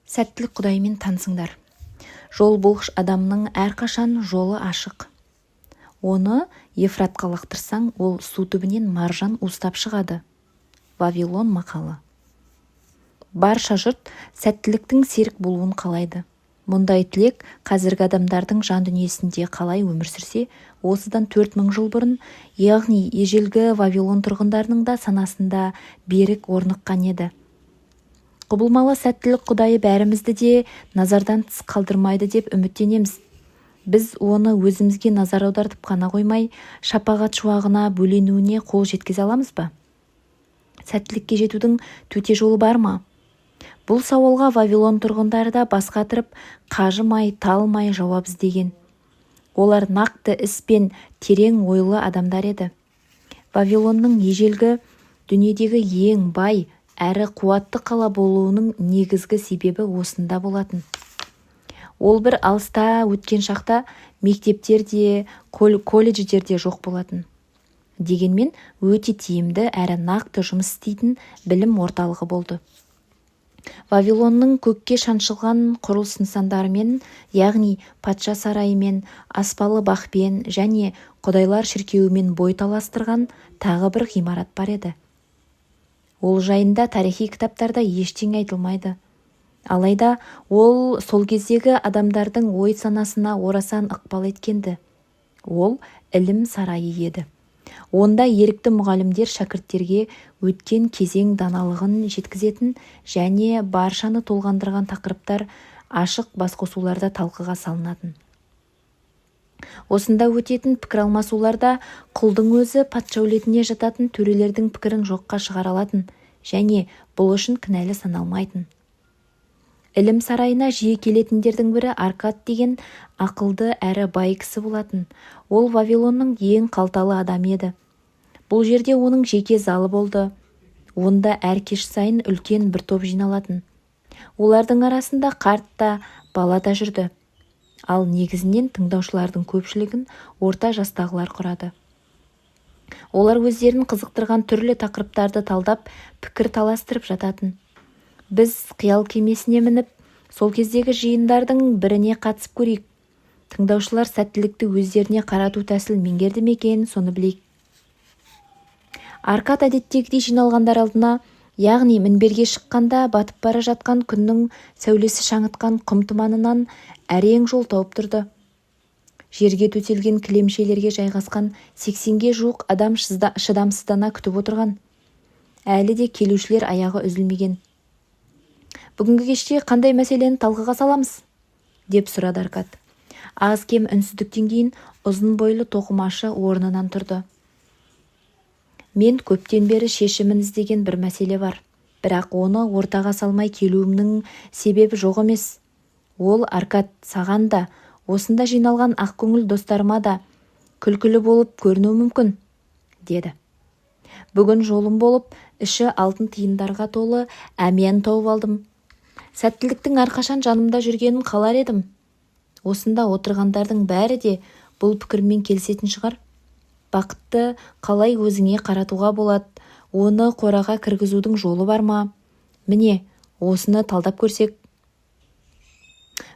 Сәттілік құдайымен танысыңдар. Жол болғыш адамның әрқашан жолы ашық. Оны Евфратқа лақтырсаң, ол су түбінен маржан уыстап шығады. Вавилон мақалы. Барша жұрт сәттіліктің серік болуын қалайды. Мұндай тілек қазіргі адамдардың жан дүниесінде қалай өмір сүрсе, осыдан 4000 жыл бұрын, яғни ежелгі Вавилон тұрғындарының да санасында берік орныққан еді. Құбылмалы сәттілік құдайы бәрімізді де назардан тыс қалдырмайды деп үміттенеміз. Біз оны өзімізге назар аудартып қана қоймай, шапағат шуағына бөленуіне қол жеткізе аламыз ба? Сәттілікке жетудің төте жолы бар ма? Бұл сауалға Вавилон тұрғындары да бас қатырып, қажымай, талмай жауап іздеген. Олар нақты іс пен терең ойлы адамдар еді. Вавилонның ежелгі дүниедегі ең бай әрі қуатты қала болуының негізгі себебі осында болатын. Ол бір алыста өткен шақта мектептер де, колледждер де жоқ болатын. Дегенмен өте тиімді әрі нақты жұмыс істейтін білім орталығы болды. Вавилонның көкке шаншылған құрылыс нысандарымен, яғни патша сарайымен, аспалы бақпен және құдайлар шіркеуімен бой таластырған тағы бір ғимарат бар еді. Ол жайында тарихи кітаптарда ештеңе айтылмайды. Алайда ол сол кездегі адамдардың ой-санасына орасан ықпал еткен-ді. Ол ілім сарайы еді. Онда ерікті мұғалімдер шәкірттерге өткен кезең даналығын жеткізетін және баршаны толғандырған тақырыптар ашық басқосуларда талқыға салынатын. Осында өтетін пікір алмасуларда құлдың өзі патша әулетіне жататын төрелердің пікірін жоққа шығара алатын және бұл үшін кінәлі саналмайтын. Ілім сарайына жиі келетіндердің бірі Аркад деген ақылды әрі бай кісі болатын. Ол Вавилонның ең қалталы адамы еді. Бұл жерде оның жеке залы болды. Онда әр кеш сайын үлкен бір топ жиналатын. Олардың арасында қарт та, бала да жүрді. Ал негізінен тыңдаушылардың көпшілігін орта жастағылар құрады. Олар өздерін қызықтырған түрлі тақырыптарды талдап, пікір таластырып жататын. Біз қиял кемесіне мініп, сол кездегі жиындардың біріне қатысып көрейік. Тыңдаушылар сәттілікті өздеріне қарату тәсілін меңгерді ме екен, соны білейік. Аркад әдеттегідей жиналғандар алдына, яғни мінберге шыққанда батып бара жатқан күннің сәулесі шаңытқан құм тұманынан әрең жол тауып тұрды. Жерге төселген кілемшелерге жайғасқан 80-ге жуық адам шыдамсыздана күтіп отырған. Әлі де келушілер аяғы үзілмеген. Бүгінгі кеште қандай мәселені талқыға саламыз? Деп сұрады Аркад. Аз-кем үнсіздіктен кейін ұзын бойлы тоқымашы орнынан тұрды. Мен көптен бері шешімін іздеген бір мәселе бар. Бірақ оны ортаға салмай келуімнің себебі жоқ емес. Ол, Аркад, саған да, осында жиналған ақкөңіл достарыма да күлкілі болып көрінуі мүмкін, деді. Бүгін жолым болып, іші алтын тиындарға толы әмиян тауып алдым. Сәттіліктің әрқашан жанымда жүргенін қалар едім. Осында отырғандардың бәрі де бұл пікірмен келісетін шығар. Бақытты қалай өзіңе қаратуға болады, оны қораға кіргізудің жолы бар ма? Міне, осыны талдап көрсек.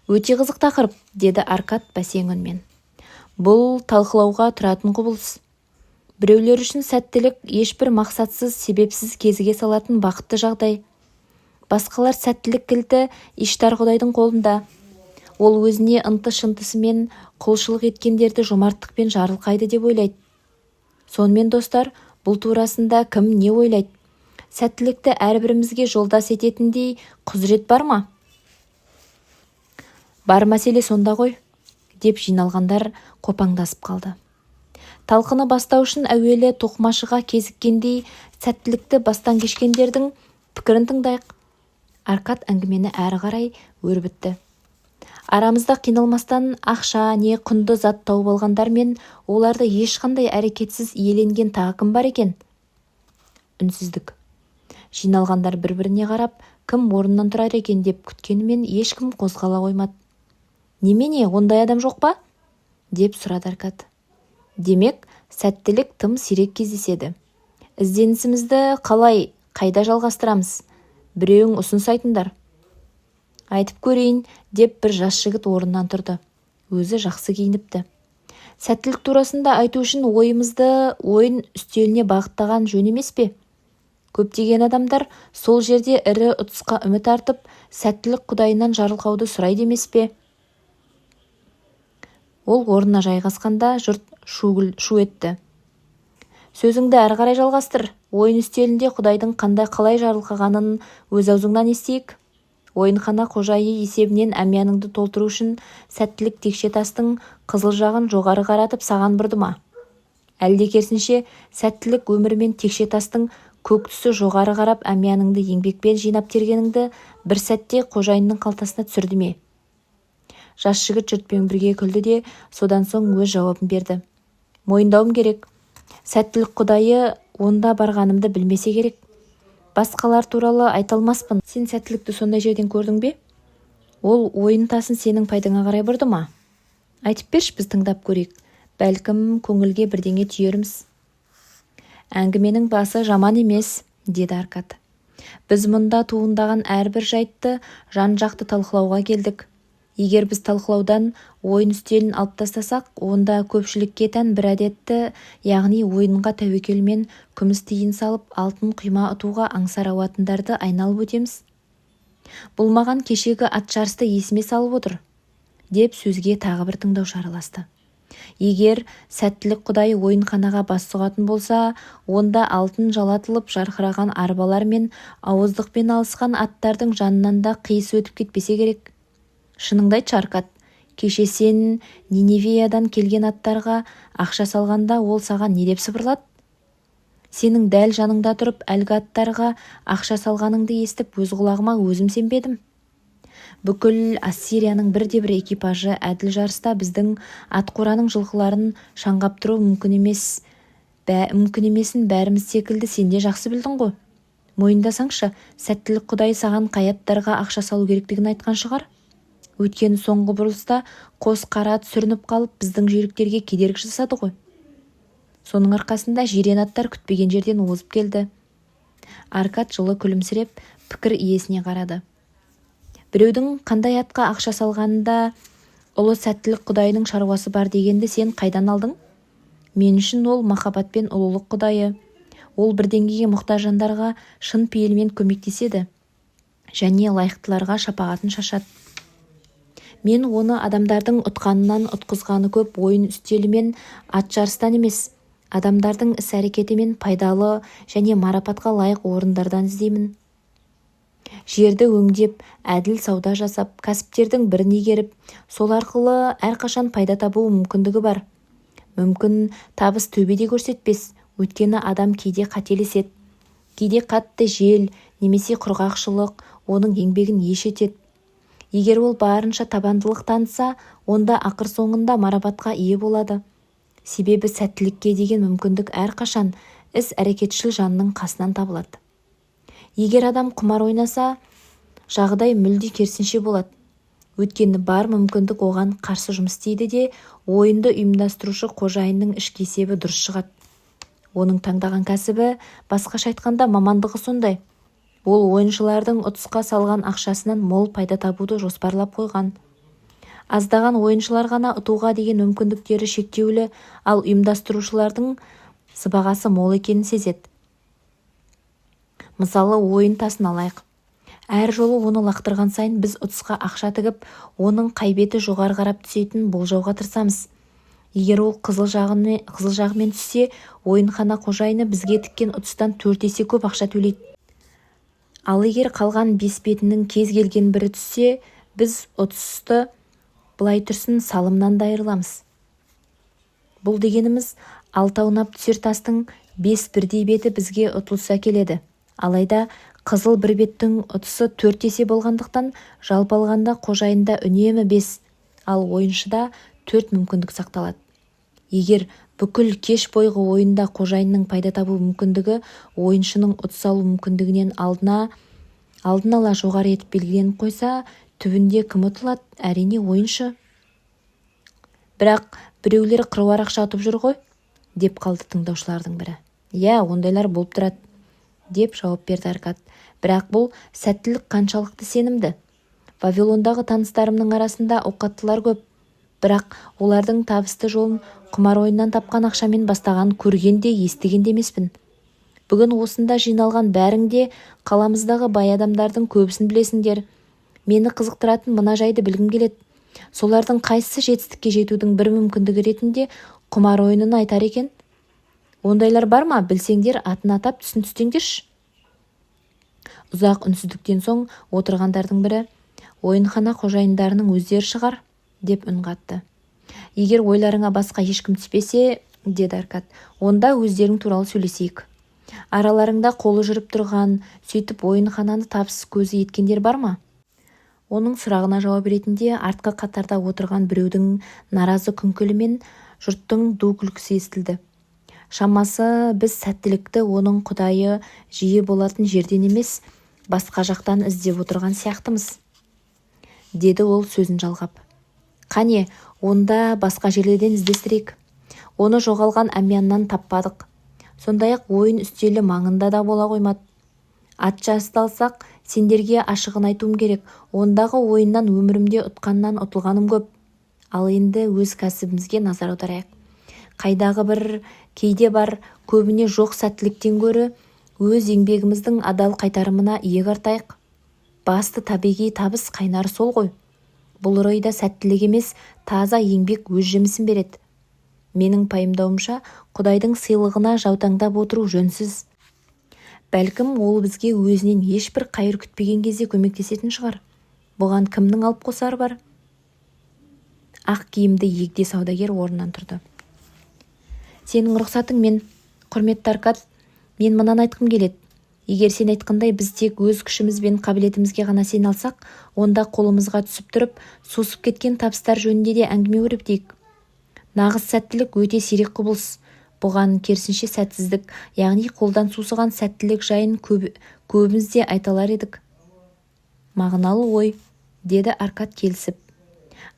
Өте қызық тақырып, деді Аркад бәсең үнмен. Бұл талқылауға тұратын құбылыс. Біреулер үшін сәттілік ешбір мақсатсыз, себепсіз кезіге салатын бақытты жағдай. Басқалар сәттілік кілті Иштар құдайдың қолында. Ол өзіне ынты-шынтысымен құлшылық еткендерді жомарттықпен жарылқайды деп ойлайды. Сонымен, достар, бұл турасында кім не ойлайды? Сәттілікті әрбірімізге жолдас ететіндей құзырет бар ма? Бар мәселе сонда ғой, деп жиналғандар қопаңдасып қалды. Талқыны бастау үшін әуелі тоқымашыға кезіккендей сәттілікті бастан кешкендердің пікірін тыңдайық. Аркад әңгімені әрі қарай өрбітті. Арамызда қиналмастан ақша не құнды зат тауып алғандар мен оларды ешқандай әрекетсіз иеленген тағы кім бар екен? Үнсіздік. Жиналғандар бір-біріне қарап, кім орнынан тұрар екен деп күткенімен ешкім қозғала қоймады. Немене, ондай адам жоқ па? Деп сұрады Аркад. Демек, сәттілік тым сирек кездеседі. Ізденісімізді қалай, қайда жалғастырамыз? Біреуің ұсыныс айтыңдар. Айтып көрейін, деп бір жас жігіт орнынан тұрды. Өзі жақсы киініпті. Сәттілік турасында айту үшін ойымызды ойын үстеліне бағыттаған жөн емес пе? Көптеген адамдар сол жерде ірі ұтысқа үміт артып, сәттілік құдайынан жарылқауды сұрайды емес пе? Ол орнына жайғасқанда жұрт шу етті. Сөзіңді әрі қарай жалғастыр. Ойын үстелінде құдайдың қандай, қалай жарылқағанын өз аузыңнан естиік. Ойынхана қожайыны есебінен әмияныңды толтыру үшін сәттілік текше тастың қызыл жағын жоғары қаратып саған бұрды ма? Әлде керісінше, сәттілік өмірімен текше тастың көк түсі жоғары қарап, әмияныңды, еңбекпен жинап-тергеніңді бір сәтте қожайынның қалтасына түсірді ме? Жас жігіт жұртпен бірге күлді де, содан соң өз жауабын берді. Мойындауым керек, сәттілік құдайы онда барғанымды білмесе керек. Басқалар туралы айта алмаспын. Сен сәттілікті сондай жерден көрдің бе? Ол ойын тасын сенің пайдаңа қарай бұрды ма? Айтып берші, біз тыңдап көрейік. Бәлкім, көңілге бірдеңе түйерміз. Әңгіменің басы жаман емес, деді Аркад. Біз мұнда туындаған әрбір жайтты жан-жақты талқылауға келдік. Егер біз талқылаудан ойын үстелін алып тастасақ, онда көпшілікке тән бір әдетті, яғни ойынға тәуекелмен күміс тиын салып, алтын құйма ұтуға аңсары ауатындарды айналып өтеміз. Бұл маған кешегі ат жарысты есіме салып отыр, деп сөзге тағы бір тыңдаушы араласты. Егер сәттілік құдайы ойынханаға бас сұғатын болса, онда алтын жалатылып жарқыраған арбалар мен ауыздықпен алысқан аттардың жанынан да қиыс өтіп кетпесе керек. Шыныңды айтшы, Аркад, кеше сен Ниневиядан келген аттарға ақша салғанда, ол саған не деп сыбырлады? Сенің дәл жаныңда тұрып, әлгі аттарға ақша салғаныңды естіп, өз құлағыма өзім сенбедім. Бүкіл Ассирияның бірде-бір экипажы әділ жарыста біздің атқораның жылқыларын шаң қаптыруы мүмкін емесін бәріміз секілді сен де жақсы білдің ғой. Мойындасаңшы, сәттілік құдайы саған қай аттарға ақша салу керектігін айтқан шығар? Өйткені соңғы бұрылыста қос қара ат сүрініп қалып, біздің жүйріктерге кедергі жасады ғой. Соның арқасында жирен аттар күтпеген жерден озып келді. Аркад жылы күлімсіреп, пікір иесіне қарады. Біреудің қандай атқа ақша салғанында ұлы сәттілік құдайының шаруасы бар дегенді сен қайдан алдың? Мен үшін ол махаббат пен ұлылық құдайы. Ол бірдеңеге мұқтаж жандарға шын пейілмен көмектеседі және лайықтыларға шапағатын шашады. Мен оны адамдардың ұтқанынан ұтқызғаны көп ойын үстелі мен ат жарыстан емес, адамдардың іс-әрекеті мен пайдалы және марапатқа лайық орындардан іздеймін. Жерді өңдеп, әділ сауда жасап, кәсіптердің бірін игеріп, сол арқылы әрқашан пайда табу мүмкіндігі бар. Мүмкін, табыс төбеде көрсетпес, өйткені адам кейде қателеседі. Кейде қатты жел немесе құрғақшылық оның еңбегін еш етеді. Егер ол барынша табандылық танытса, онда ақыр соңында марапатқа ие болады. Себебі сәттілікке деген мүмкіндік әрқашан іс-әрекетшіл жанның қасынан табылады. Егер адам құмар ойнаса, жағдай мүлде керісінше болады. Өйткені бар мүмкіндік оған қарсы жұмыс істейді де, ойынды ұйымдастырушы қожайынның ішкі есебі дұрыс шығады. Оның таңдаған кәсібі, басқаша айтқанда, мамандығы сондай. Ол ойыншылардың ұтысқа салған ақшасынан мол пайда табуды жоспарлап қойған. Аздаған ойыншылар ғана ұтуға деген мүмкіндіктері шектеулі, ал ұйымдастырушылардың сыбағасы мол екенін сезеді. Мысалы, ойын тасын алайық. Әр жолы оны лақтырған сайын біз ұтысқа ақша тігіп, оның қай беті жоғары қарап түсетінін болжауға тырысамыз. Егер ол қызыл жағымен түссе, ойынхана қожайыны бізге тіккен ұтыстан төрт есе көп ақша төлейді. Ал егер қалған бес бетінің кез келген бірі түссе, біз ұтысты былай тұрсын, салымнан да айырыламыз. Бұл дегеніміз, алтауынап түсер тастың бес бірдей беті бізге ұтылыс әкеледі. Алайда қызыл бір беттің ұтысы төрт есе болғандықтан, жалпы алғанда қожайында үнемі бес, ал ойыншыда төрт мүмкіндік сақталады. Егер бүкіл кеш бойғы ойында қожайынның пайда табу мүмкіндігі ойыншының ұтыс алу мүмкіндігінен алдын ала жоғары етіп белгіленіп қойса, түбінде кім ұтылады? Әрине, ойыншы. Бірақ біреулер қыруар ақша ұтып жүр ғой, деп қалды тыңдаушылардың бірі. Иә, ондайлар болып тұрады, деп жауап берді Аркад. Бірақ бұл сәттілік қаншалықты сенімді? Вавилондағы таныстарымның арасында ауқаттылар көп. Бірақ олардың табысты жолын құмар ойыннан тапқан ақшамен бастағанын көрген де, естіген де емеспін. Бүгін осында жиналған бәрің де қаламыздағы бай адамдардың көбісін білесіңдер. Мені қызықтыратын мына жайды білгім келеді. Солардың қайсысы жетістікке жетудің бір мүмкіндігі ретінде құмар ойынын айтар екен? Ондайлар бар ма, білсеңдер, атын атап, түсін түстеңдерші. Ұзақ үнсіздіктен соң отырғандардың бірі: «Ойынхана қожайындарының өздері шығар», — деп үн қатты. «Егер ойларыңа басқа ешкім түспесе, — деді Аркад, — онда өздерің туралы сөйлесейік. Араларыңда қолы жүріп тұрған, сөйтіп ойынхананы табыс көзі еткендер бар ма?» Оның сұрағына жауап ретінде артқы қатарда отырған біреудің наразы күңкілі мен жұрттың ду күлкісі естілді. «Шамасы, біз сәттілікті оның құдайы жиі болатын жерден емес, басқа жақтан іздеп отырған сияқтымыз», — деді ол сөзін жалғап. «Қане, онда басқа жерлерден іздестірейік. Оны жоғалған әмияннан таппадық. Сондай-ақ ойын үстелі маңында да бола қоймады. Ат жарысты алсақ, сендерге ашығын айтуым керек, ондағы ойыннан өмірімде ұтқаннан ұтылғаным көп. Ал енді өз кәсібімізге назар аударайық. Қайдағы бір кейде бар, көбіне жоқ сәттіліктен гөрі өз еңбегіміздің адал қайтарымына иек артайық. Басты табиғи табыс қайнары сол ғой. Бұл орайда сәттілік емес, таза еңбек өз жемісін береді. Менің пайымдауымша, құдайдың сыйлығына жаутаңдап отыру жөнсіз. Бәлкім, ол бізге өзінен ешбір қайыр күтпеген кезде көмектесетін шығар. Бұған кімнің алып қосары бар?» Ақ киімді егде саудагер орнынан тұрды. «Сенің рұқсатыңмен, құрметті Аркад, мен мынаны айтқым келеді. Егер сен айтқандай біз тек өз күшіміз бен қабілетімізге ғана сене алсақ, онда қолымызға түсіп тұрып, сусып кеткен табыстар жөнінде де әңгіме өрбітейік. Нағыз сәттілік өте сирек құбылыс. Бұған керісінше сәтсіздік, яғни қолдан сусыған сәттілік жайын көбіміз де айта алар едік». «Мағыналы ой», — деді Аркад келісіп.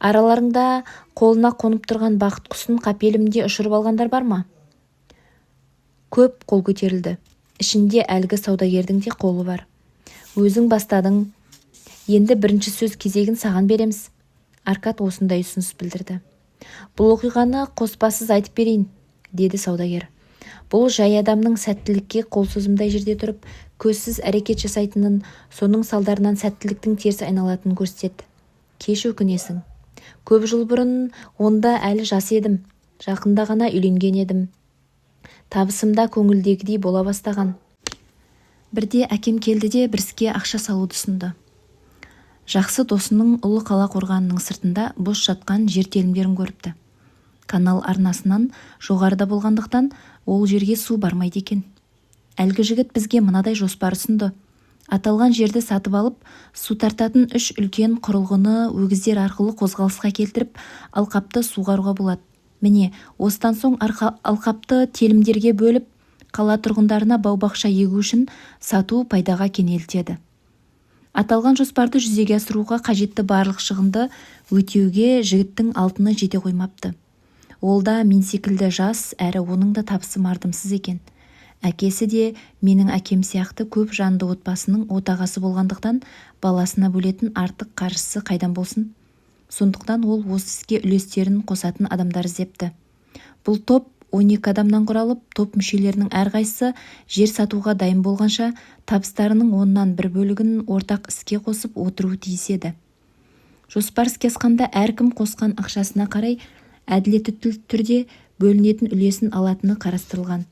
«Араларыңда қолына қонып тұрған бақыт құсын қапелімде ұшырып алғандар бар ма?» Көп қол көтерілді. Ішінде әлгі саудагердің де қолы бар. «Өзің бастадың, енді бірінші сөз кезегін саған береміз». Аркад осындай ұсыныс білдірді. «Бұл оқиғаны қоспасыз айтып берейін», — деді саудагер. «Бұл жай адамның сәттілікке қол созымдай жерде тұрып, көзсіз әрекет жасайтынын, соның салдарынан сәттіліктің теріс айналатынын көрсетеді. Кеш өкінесің. Көп жыл бұрын, онда әлі жас едім, жақында ғана үйленген едім. Табысым да көңілдегідей бола бастаған. Бірде әкем келді де бір іске ақша салуды ұсынды. Жақсы досының ұлы қала қорғанының сыртында бос жатқан жер телімдерін көріпті. Канал арнасынан жоғарыда болғандықтан, ол жерге су бармайды екен. Әлгі жігіт бізге мынадай жоспар ұсынды: аталған жерді сатып алып, су тартатын үш үлкен құрылғыны өгіздер арқылы қозғалысқа келтіріп, алқапты суғаруға болады. Міне, осыдан соң алқапты телімдерге бөліп, қала тұрғындарына бау-бақша егу үшін сату пайдаға кенелтеді. Аталған жоспарды жүзеге асыруға қажетті барлық шығынды өтеуге жігіттің алтыны жете қоймапты. Ол да мен секілді жас әрі оның да табысы мардымсыз екен. Әкесі де менің әкем сияқты көп жанды отбасының отағасы болғандықтан, баласына бөлетін артық қаржысы қайдан болсын? Сондықтан ол осы іске үлестерін қосатын адамдар іздепті. Бұл топ 12 адамнан құралып, топ мүшелерінің әрқайсысы жер сатуға дайын болғанша табыстарының оннан бір бөлігін ортақ іске қосып отыруы тиіс еді. Жоспар іске асқанда әркім қосқан ақшасына қарай әділетті түрде бөлінетін үлесін алатыны қарастырылған.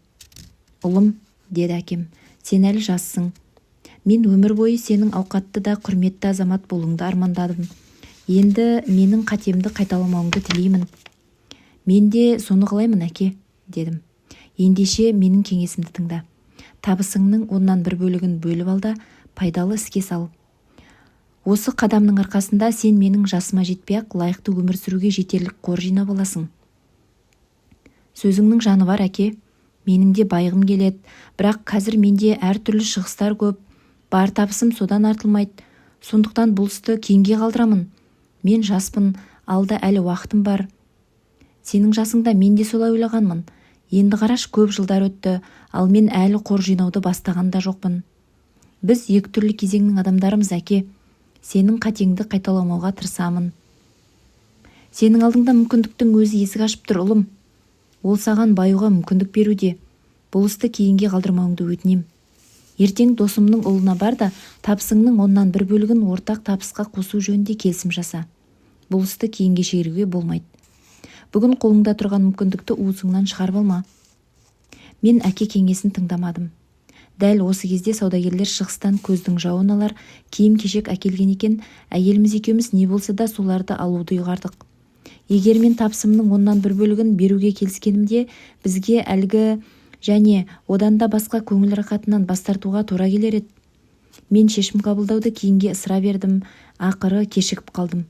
«Ұлым, — деді әкем, — сен әлі жассың. Мен өмір бойы сенің ауқатты да құрметті азамат болуыңды армандадым. Енді менің қатемді қайталамауыңды тілеймін». «Мен де соны қалаймын, әке», — дедім. «Ендеше менің кеңесімді тыңда. Табысыңның оннан бір бөлігін бөліп ал да, пайдалы іске сал. Осы қадамның арқасында сен менің жасыма жетпей-ақ лайықты өмір сүруге жетерлік қор жинап аласың». «Сөзіңнің жаны бар, әке. Менің де байығым келеді. Бірақ қазір менде әртүрлі шығыстар көп. Бар табысым содан артылмайды. Сондықтан бұл істі кейінге қалдырамын. Мен жаспын, алда әлі уақытым бар». «Сенің жасыңда мен де солай ойлағанмын. Енді қарашы, көп жылдар өтті, ал мен әлі қор жинауды бастаған да жоқпын». «Біз екі түрлі кезеңнің адамдарымыз, әке. Сенің қатеңді қайталамауға тырысамын. Сенің алдыңда мүмкіндіктің өзі есік ашып тұр, ұлым. Ол саған баюға мүмкіндік беруде. Бұл істі кейінге қалдырмауыңды өтінем. Ертең досымның ұлына бар да, табысыңның оннан бір бөлігін ортақ табысқа қосу жөнінде келісім жаса. Бұл істі кейінге шегеруге болмайды. Бүгін қолыңда тұрған мүмкіндікті уысыңнан шығарып алма. Мен әке кеңесін тыңдамадым. Дәл осы кезде саудагерлер шығыстан көздің жауын алар киім-кешек әкелген екен. Әйеліміз екеуміз не болса да соларды алуды ұйғардық. Егер мен табысымның оннан бір бөлігін беруге келіскенімде, бізге әлгі және одан да басқа көңіл рақатынан бас тартуға тура келер еді. Мен шешім қабылдауды кейінге ысыра бердім, ақыры кешігіп қалдым.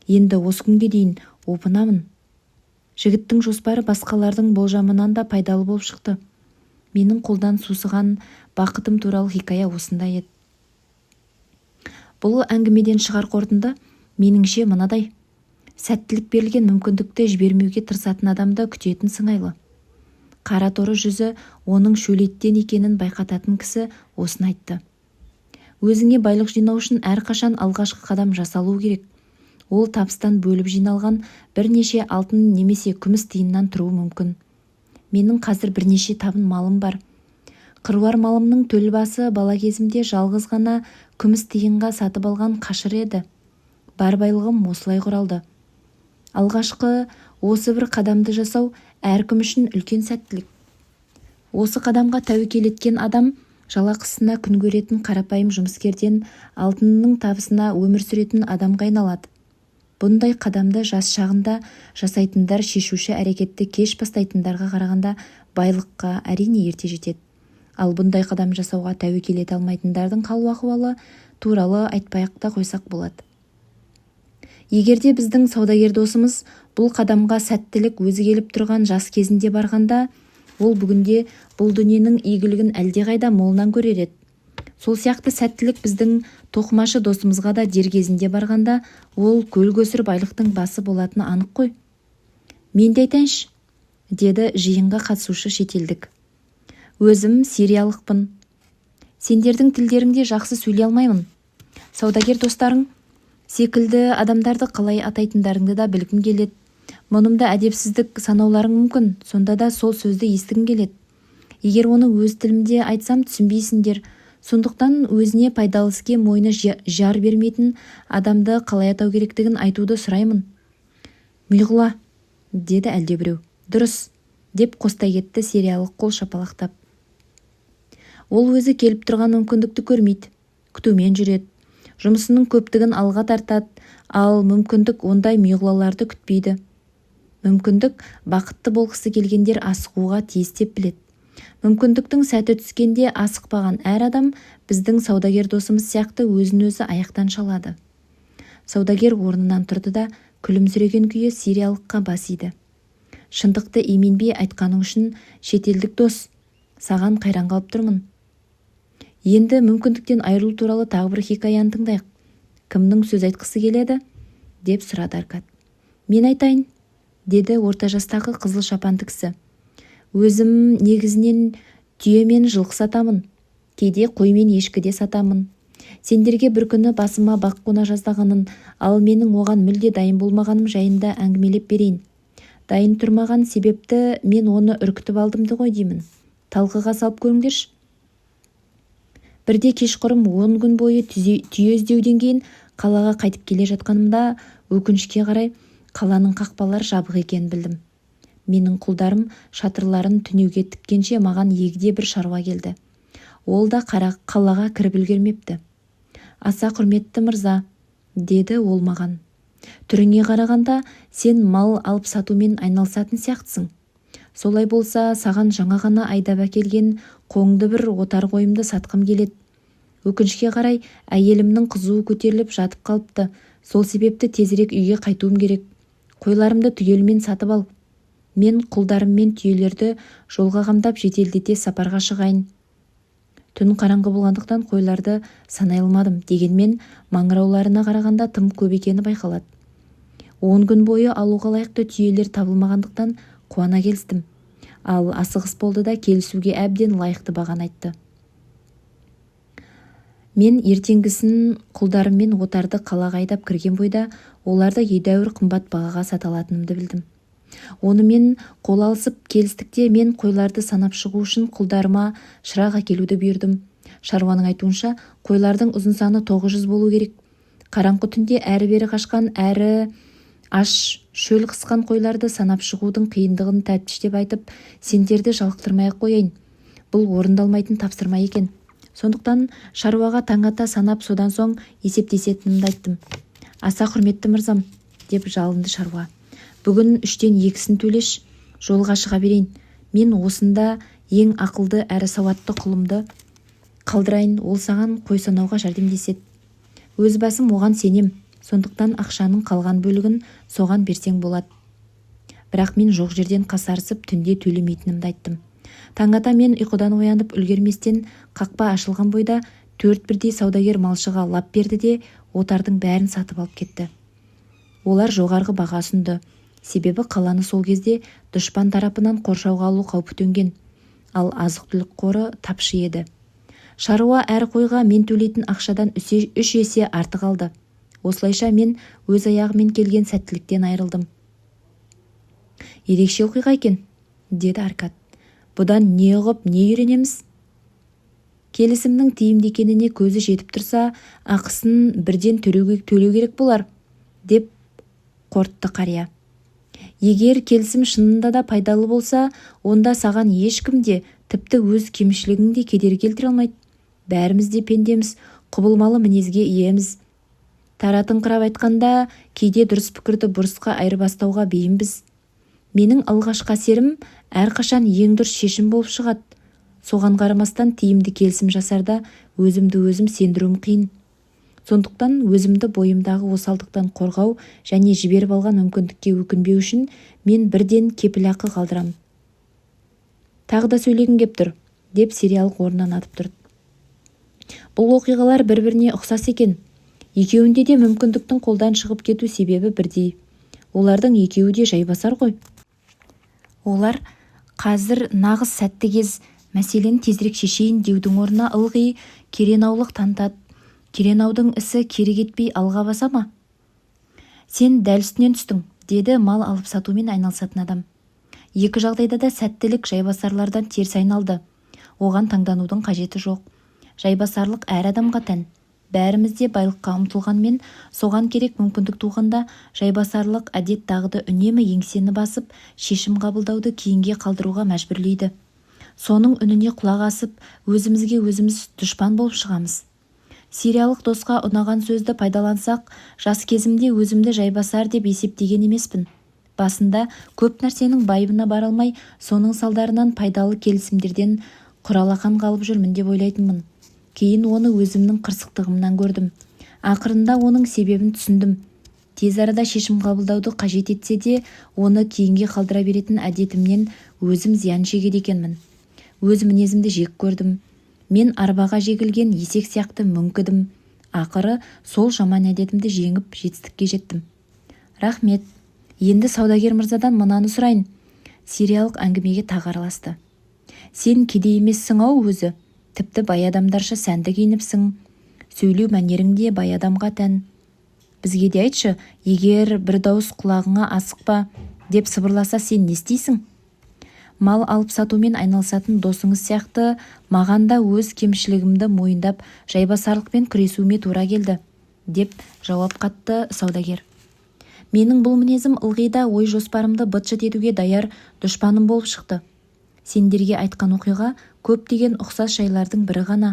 Енді осы күнге дейін опынамын. Жігіттің жоспары басқалардың болжамынан да пайдалы болып шықты. Менің қолдан сусыған бақытым туралы хикая осындай еді. Бұл әңгімеден шығар қорытынды, меніңше, мынадай: сәттілік берілген мүмкіндікті жібермеуге тырысатын адамды күтетін сыңайлы. Қара торы жүзі оның шөлейттен екенін байқататын кісі осыны айтты. Өзіңе байлық жинау үшін әрқашан алғашқы қадам жасалуы керек. Ол табыстан бөліп жиналған бірнеше алтын немесе күміс тиыннан тұруы мүмкін. Менің қазір бірнеше табын малым бар. Қыруар малымның төл басы бала кезімде жалғыз ғана күміс тиынға сатып алған қашыр еді. Бар байлығым осылай құралды. Алғашқы осы бір қадамды жасау әркім үшін үлкен сәттілік. Осы қадамға тәуекел еткен адам жалақысына күн көретін қарапайым жұмыскерден алтынның табысына өмір сүретін адамға айналады. Бұндай қадамды жас шағында жасайтындар шешуші әрекетті кеш бастайтындарға қарағанда байлыққа, әрине, ерте жетеді. Ал бұндай қадам жасауға тәуекел ете алмайтындардың хал-ахуалы туралы айтпай-ақ та қойсақ болады. Егерде біздің саудагер досымыз бұл қадамға сәттілік өзі келіп тұрған жас кезінде барғанда, ол бүгінде бұл дүниенің игілігін әлдеқайда молынан көрер еді. Сол сияқты сәттілік біздің тоқымашы досымызға да дер кезінде барғанда, ол көл-көсір байлықтың басы болатыны анық қой. «Мен де айтайыншы», – деді жиынға қатысушы шетелдік. «Өзім сириялықпын. Сендердің тілдеріңде жақсы сөйлей алмаймын. Саудагер достарың секілді адамдарды қалай атайтындарыңды да білгім келеді. Мұнымды әдепсіздік санауларың мүмкін, сонда да сол сөзді естігім келеді. Егер оны өз тілімде айтсам, түсінбейсіңдер. Сондықтан өзіне пайдалы іске мойны жар бермейтін адамды қалай атау керектігін айтуды сұраймын». «Миғұла», – деді әлдебіреу. «Дұрыс», – деп қостай кетті сириялық қол шапалақтап. «Ол өзі келіп тұрған мүмкіндікті көрмейді, күтумен жүреді. Жұмысының көптігін алға тартады. Ал мүмкіндік ондай миғұлаларды күтпейді. Мүмкіндік бақытты болғысы келгендер асығуға тиіс деп біледі. Мүмкіндіктің сәті түскенде асықпаған әр адам біздің саудагер досымыз сияқты өзін-өзі аяқтан шалады». Саудагер орнынан тұрды да, күлімсіреген күйі сириялыққа бас иді. «Шындықты именбей айтқаның үшін, шетелдік дос, саған қайран қалып тұрмын. Енді мүмкіндіктен айырылу туралы тағы бір хикаяны тыңдайық. Кімнің сөз айтқысы келеді?» – деп сұрады Аркад. «Мен айтайын», – деді орта жастағы қызыл шапанды кісі. «Өзім негізінен түйе мен жылқы сатамын. Кейде қой мен ешкі де сатамын. Сендерге бір күні басыма бақ қона жаздағанын, ал менің оған мүлде дайын болмағаным жайында әңгімелеп берейін. Дайын тұрмаған себепті мен оны үркітіп алдым ғой деймін. Талқыға салып көріңдерші. Бірде кешқұрым 10 күн бойы түйе іздеуден кейін қалаға қайтып келе жатқанымда, өкінішке қарай, қаланың қақпалары жабық екенін білдім. Менің құлдарым шатырларын түнеуге тіккенше, маған егде бір шаруа келді. Ол да қалаға кіріп үлгермепті. «Аса құрметті мырза, – деді ол маған, – түріңе қарағанда, сен мал алып сатумен айналысатын сияқтысың. Солай болса, саған жаңа ғана айдап әкелген қоңды бір отар қойымды сатқым келеді. Өкінішке қарай, әйелімнің қызуы көтеріліп жатып қалыпты. Сол себепті тезірек үйге қайтуым керек. Қойларымды түгелімен сатып ал. Мен құлдарыммен түйелерді жолға қамдап, жеделдете сапарға шығайын. Түн қараңғы болғандықтан, қойларды санай алмадым. Дегенмен маңырауларына қарағанда, тым көп екені байқалады. 10 күн бойы алуға лайықты түйелер табылмағандықтан, қуана келістім. Ал асығыс болды да, келісуге әбден лайықты бағаны айтты. Мен ертеңгісін құлдарыммен отарды қалаға айдап кірген бойда оларды едәуір қымбат бағаға сата алатынымды білдім. Онымен қол алысып келістік те, мен қойларды санап шығу үшін құлдарыма шырақ әкелуді бұйырдым. Шаруаның айтуынша, қойлардың ұзын саны 900 болу керек. Қараңғы түнде әрі-бері қашқан, әрі аш, шөл қысқан қойларды санап шығудың қиындығын тәптіштеп айтып, сендерді жалықтырмай-ақ қояйын. Бұл орындалмайтын тапсырма екен. Сондықтан шаруаға таң ата санап, содан соң есептесетінімді айттым. «Аса құрметті мырзам», – деп жалынды шаруа, – «бүгін үштен екісін төлеші, жолға шыға берейін. Мен осында ең ақылды әрі сауатты құлымды қалдырайын, ол саған қой санауға жәрдемдеседі. Өз басым оған сенем, сондықтан ақшаның қалған бөлігін соған берсең болады». Бірақ мен жоқ жерден қасарысып, түнде төлемейтінімді айттым. Таң ата мен ұйқыдан оянып үлгерместен, қақпа ашылған бойда төрт бірдей саудагер малшыға лап берді де, отардың бәрін сатып алып кетті. Олар жоғарғы баға ұсынды, себебі қаланы сол кезде дұшпан тарапынан қоршауға алу қаупі төнген, ал азық-түлік қоры тапшы еді. Шаруа әр қойға мен төлейтін ақшадан үш есе артық алды. Осылайша мен өз аяғыммен келген сәттіліктен айырылдым. «Ерекше оқиға екен», – деді Аркад. «Бұдан не ұғып, не үйренеміз? Келісімнің тиімді екеніне көзі жетіп тұрса, ақысын бірден төлеу керек болар», – деп қорытты қария. «Егер келісім шынында да пайдалы болса, онда саған ешкім де, тіпті өз кемшілігің де кедергі келтіре алмайды. Бәріміз де пендеміз, құбылмалы мінезге иеміз. Таратыңқырап айтқанда, кейде дұрыс пікірді бұрысқа айырбастауға бейімбіз. Менің алғашқы әсерім әрқашан ең дұрыс шешім болып шығады. Соған қарамастан тиімді келісім жасарда өзімді өзім сендіруім қиын. Сондықтан өзімді бойымдағы осалдықтан қорғау және жіберіп алған мүмкіндікке өкінбеу үшін мен бірден кепілақы қалдырамын». «Тағы да сөйлегім кеп тұр», – деп сириялық орнынан атып тұрды. «Бұл оқиғалар бір-біріне ұқсас екен. Екеуінде де мүмкіндіктің қолдан шығып кету себебі бірдей. Олардың екеуі де жайбасар ғой. Олар қазір нағыз сәтті кез, мәселені тезірек шешейін деудің орнына ылғи керенаулық танытады. Керенаудың ісі кері кетпей алға баса ма? «Сен дәл үстінен түстің», – деді мал алып сатумен айналысатын адам. «Екі жағдайда да сәттілік жайбасарлардан теріс айналды. Оған таңданудың қажеті жоқ. Жайбасарлық әр адамға тән. Бәріміз де байлыққа ұмтылғанмен, соған керек мүмкіндік туғанда жайбасарлық әдет-дағды үнемі еңсені басып, шешім қабылдауды кейінге қалдыруға мәжбүрлейді. Соның үніне құлақ асып, өзімізге өзіміз дұшпан болып шығамыз». Сириялық досқа ұнаған сөзді пайдалансақ, жас кезімде өзімді жайбасар деп есептеген емеспін. Басында көп нәрсенің байыбына бара алмай, соның салдарынан пайдалы келісімдерден құралақан қалып жүрмін деп ойлайтынмын. Кейін оны өзімнің қырсықтығымнан көрдім. Ақырында оның себебін түсіндім. Тез арада шешім қабылдауды қажет етсе де, оны кейінге қалдыра беретін әдетімнен өзім зиян шегеді екенмін. Өз мінезімді жек көрдім. Мен арбаға жегілген есек сияқты мүңкідім. Ақыры сол жаман әдетімді жеңіп, жетістікке жеттім. «Рахмет. Енді саудагер мырзадан мынаны сұрайын». Сириялық әңгімеге тағы араласты. «Сен кедей емессің-ау өзі. Тіпті бай адамдарша сәнді киініпсің. Сөйлеу мәнерің де бай адамға тән. Бізге де айтшы, егер бір дауыс құлағыңа «Асықпа» деп сыбырласа, сен не істейсің?» «Мал алып сатумен айналысатын досыңыз сияқты маған да өз кемшілігімді мойындап, жайбасарлықпен күресуіме тура келді», – деп жауап қатты саудагер. «Менің бұл мінезім ылғи да ой-жоспарымды быт-шыт етуге даяр дұшпаным болып шықты. Сендерге айтқан оқиға көптеген ұқсас жайлардың бірі ғана.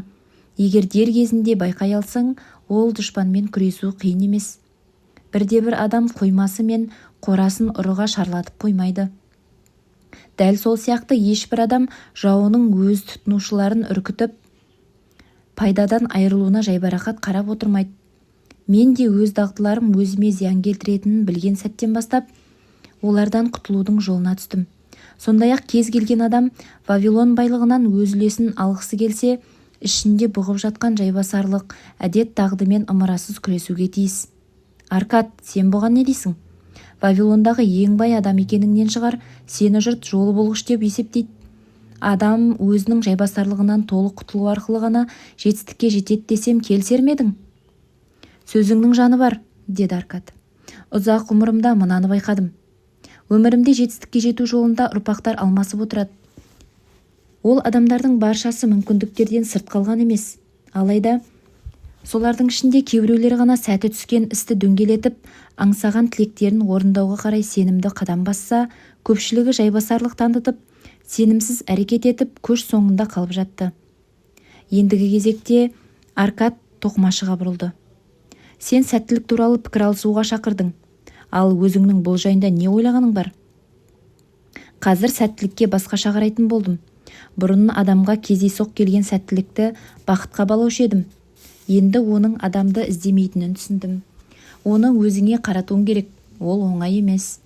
Егер дер кезінде байқай алсаң, ол дұшпанмен күресу қиын емес. Бірде-бір адам қоймасы мен қорасын ұрыға шарлатып қоймайды. Дәл сол сияқты ешбір адам жауының өз тұтынушыларын үркітіп, пайдадан айырылуына жайбарақат қарап отырмайды. Мен де өз дағдыларым өзіме зиян келтіретінін білген сәттен бастап олардан құтылудың жолына түстім. Сондай-ақ кез келген адам Вавилон байлығынан өз үлесін алғысы келсе, ішінде бұғып жатқан жайбасарлық әдет-дағдымен ымырасыз күресуге тиіс. Аркад, сен бұған не дейсің? Вавилондағы ең бай адам екеніңнен шығар, сені жұрт жолы болғыш деп есептейді. Адам өзінің жайбасарлығынан толық құтылу арқылы ғана жетістікке жетеді десем, келісер ме едің? Сөзіңнің жаны бар, деді Аркад. Ұзақ ғұмырымда мынаны байқадым. Өмірімде жетістікке жету жолында ұрпақтар алмасып отырады. Ол адамдардың баршасы мүмкіндіктерден сырт қалған емес. Алайда солардың ішінде кейбіреулері ғана сәті түскен істі дөңгелетіп, аңсаған тілектерін орындауға қарай сенімді қадам басса, көпшілігі жайбасарлық танытып, сенімсіз әрекет етіп, көш соңында қалып жатты. Ендігі кезекте Аркад тоқымашыға бұрылды. Сен сәттілік туралы пікір алысуға шақырдың. Ал өзіңнің бұл жайында не ойлағаның бар? Қазір сәттілікке басқаша қарайтын болдым. Бұрын адамға кездейсоқ келген сәттілікті бақытқа балаушы едім. Енді оның адамды іздемейтінін түсіндім. Оны өзіңе қаратуың керек. Ол оңай емес.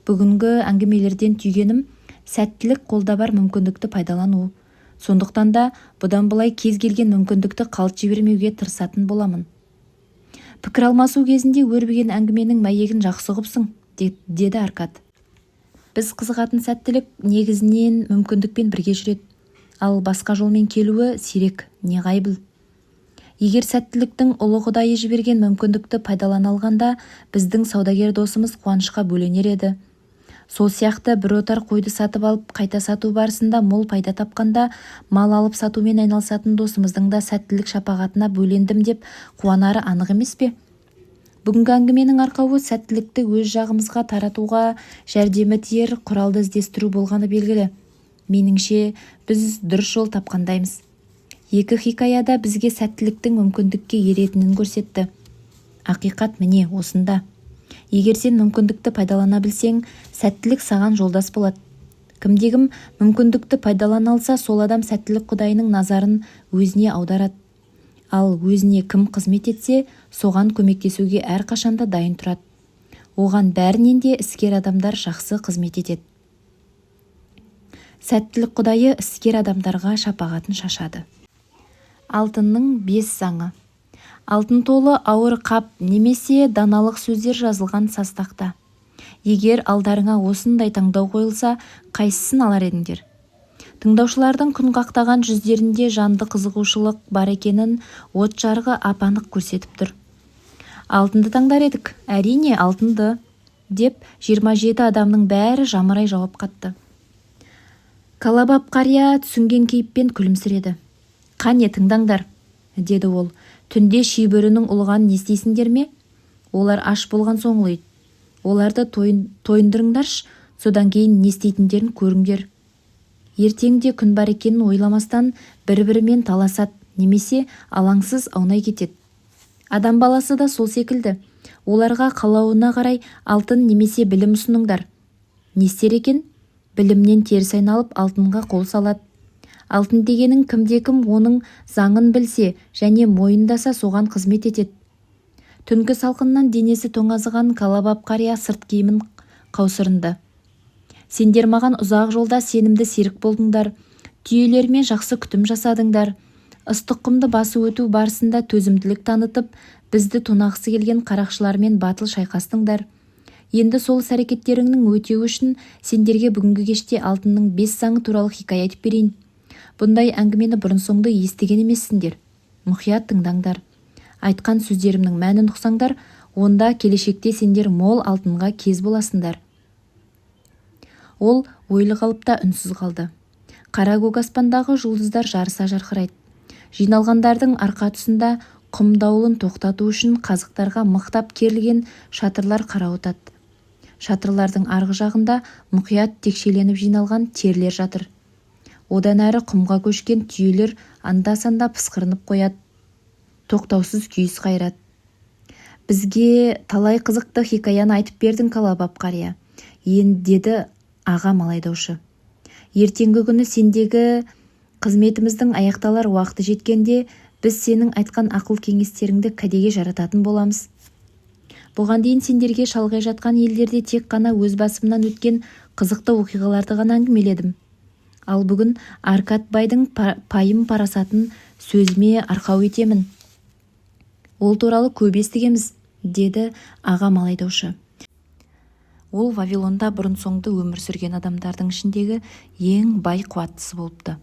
Бүгінгі әңгімелерден түйгенім: сәттілік — қолда бар мүмкіндікті пайдалану. Сондықтан да бұдан былай кез келген мүмкіндікті қалт жібермеуге тырысатын боламын. Пікір алмасу кезінде өрбіген әңгіменің мәйегін жақсы ұғыпсың, деді Аркад. Біз қызығатын сәттілік негізінен мүмкіндікпен бірге жүреді. Ал басқа жолмен келуі сирек, неғайбіл. Егер сәттіліктің ұлы құдайы жіберген мүмкіндікті пайдалана алғанда, біздің саудагер досымыз қуанышқа бөленер еді. Сол сияқты бір отар қойды сатып алып, қайта сату барысында мол пайда тапқанда, мал алып сатумен айналысатын досымыздың да сәттілік шапағатына бөлендім деп қуанары анық емес пе? Бүгінгі әңгіменің арқауы сәттілікті өз жағымызға таратуға жәрдемі тиер құралды іздестіру болғаны белгілі. Меніңше, біз дұрыс жол тапқандаймыз. Екі хикая да бізге сәттіліктің мүмкіндікке еретінін көрсетті. Ақиқат міне осында. Егер сен мүмкіндікті пайдалана білсең, сәттілік саған жолдас болады. Кімде-кім мүмкіндікті пайдалана алса, сол адам сәттілік құдайының назарын өзіне аударады. Ал өзіне кім қызмет етсе, соған көмектесуге әрқашанда дайын тұрады. Оған бәрінен де іскер адамдар жақсы қызмет етеді. Сәттілік құдайы іскер адамдарға шапағатын шашады. Алтынның бес заңы. Алтын толы ауыр қап немесе даналық сөздер жазылған саз тақта. Егер алдарыңа осындай таңдау қойылса, қайсысын алар едіңдер? Тыңдаушылардың күн қақтаған жүздерінде жанды қызығушылық бар екенін от жарығы ап-анық көрсетіп тұр. Алтынды таңдар едік, әрине, алтынды, деп 27 адамның бәрі жамырай жауап қатты. Калабаб қария түсінген кейіппен күлімсіреді. Қане, тыңдаңдар, деді ол. Түнде шибөрінің ұлығанын естисіңдер ме? Олар аш болған соң ұлиды. Оларды тойындырыңдаршы, содан кейін не істейтіндерін көріңдер. Ертең де күн бар екенін ойламастан, бір-бірімен таласады немесе алаңсыз аунай кетеді. Адам баласы да сол секілді. Оларға қалауына қарай алтын немесе білім ұсыныңдар. Не істер екен? Білімнен теріс айналып, алтынға қол салады. Алтын дегенің кімде-кім оның заңын білсе және мойындаса, соған қызмет етеді. Түнгі салқыннан денесі тоңазыған Калабаб қария сырт киімін қаусырынды. Сендер маған ұзақ жолда сенімді серік болдыңдар, түйелеріме жақсы күтім жасадыңдар. Ыстық құмды басып өту барысында төзімділік танытып, бізді тонағысы келген қарақшылармен батыл шайқастыңдар. Енді сол іс-әрекеттеріңнің өтеуі үшін сендерге бүгінгі кеште алтынның бес заңы туралы хикая айтып берейін. Бұндай әңгімені бұрын-соңды естіген емессіңдер. Мұқият тыңдаңдар. Айтқан сөздерімнің мәнін ұқсаңдар, онда келешекте сендер мол алтынға кез боласыңдар. Ол ойлы қалыпта үнсіз қалды. Қара көк аспандағы жұлдыздар жарыса жарқырайды. Жиналғандардың арқа тұсында құм дауылын тоқтату үшін қазықтарға мықтап керілген шатырлар қарауытады. Шатырлардың арғы жағында мұқият текшеленіп жиналған терілер жатыр. Одан әрі құмға көшкен түйелер анда-санда пысқырынып қояды. Тоқтаусыз күйіс қайырады. Бізге талай қызықты хикаяны айтып бердің, Калабаб қария, деді аға малайдаушы. Ертеңгі күні сендегі қызметіміздің аяқталар уақыты жеткенде, біз сенің айтқан ақыл-кеңестеріңді кәдеге жарататын боламыз. Бұған дейін сендерге шалғай жатқан елдерде тек қана өз басымнан өткен қызықты оқиғаларды ғана әңгімеледім. Ал бүгін Аркад байдың пайым-парасатын сөзіме арқау етемін. Ол туралы көп естігеміз, деді аға малайдаушы. Ол Вавилонда бұрын-соңды өмір сүрген адамдардың ішіндегі ең бай қуаттысы болыпты.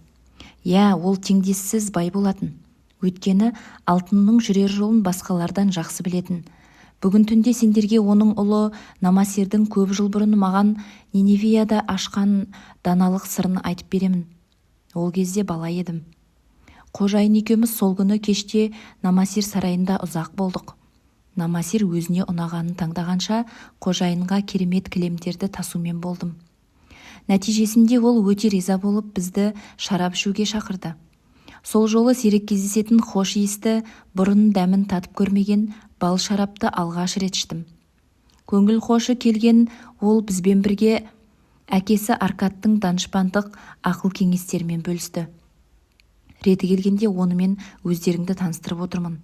Иә, ол теңдессіз бай болатын. Өйткені алтынның жүрер жолын басқалардан жақсы білетін. Бүгін түнде сендерге оның ұлы Намасирдің көп жыл бұрын маған Ниневияда ашқан даналық сырын айтып беремін. Ол кезде бала едім. Қожайын екеуміз сол күні кеште Намасир сарайында ұзақ болдық. Намасир өзіне ұнағанын таңдағанша қожайынға керемет кілемдерді тасумен болдым. Нәтижесінде ол өте риза болып, бізді шарап ішуге шақырды. Сол жолы сирек кездесетін хош иісті, бұрын дәмін татып көрмеген бал шарапты алғаш рет іштім. Көңіл хошы келген ол бізбен бірге әкесі Аркадтың данышпандық ақыл-кеңестерімен бөлісті. Реті келгенде онымен өздеріңді таныстырып отырмын.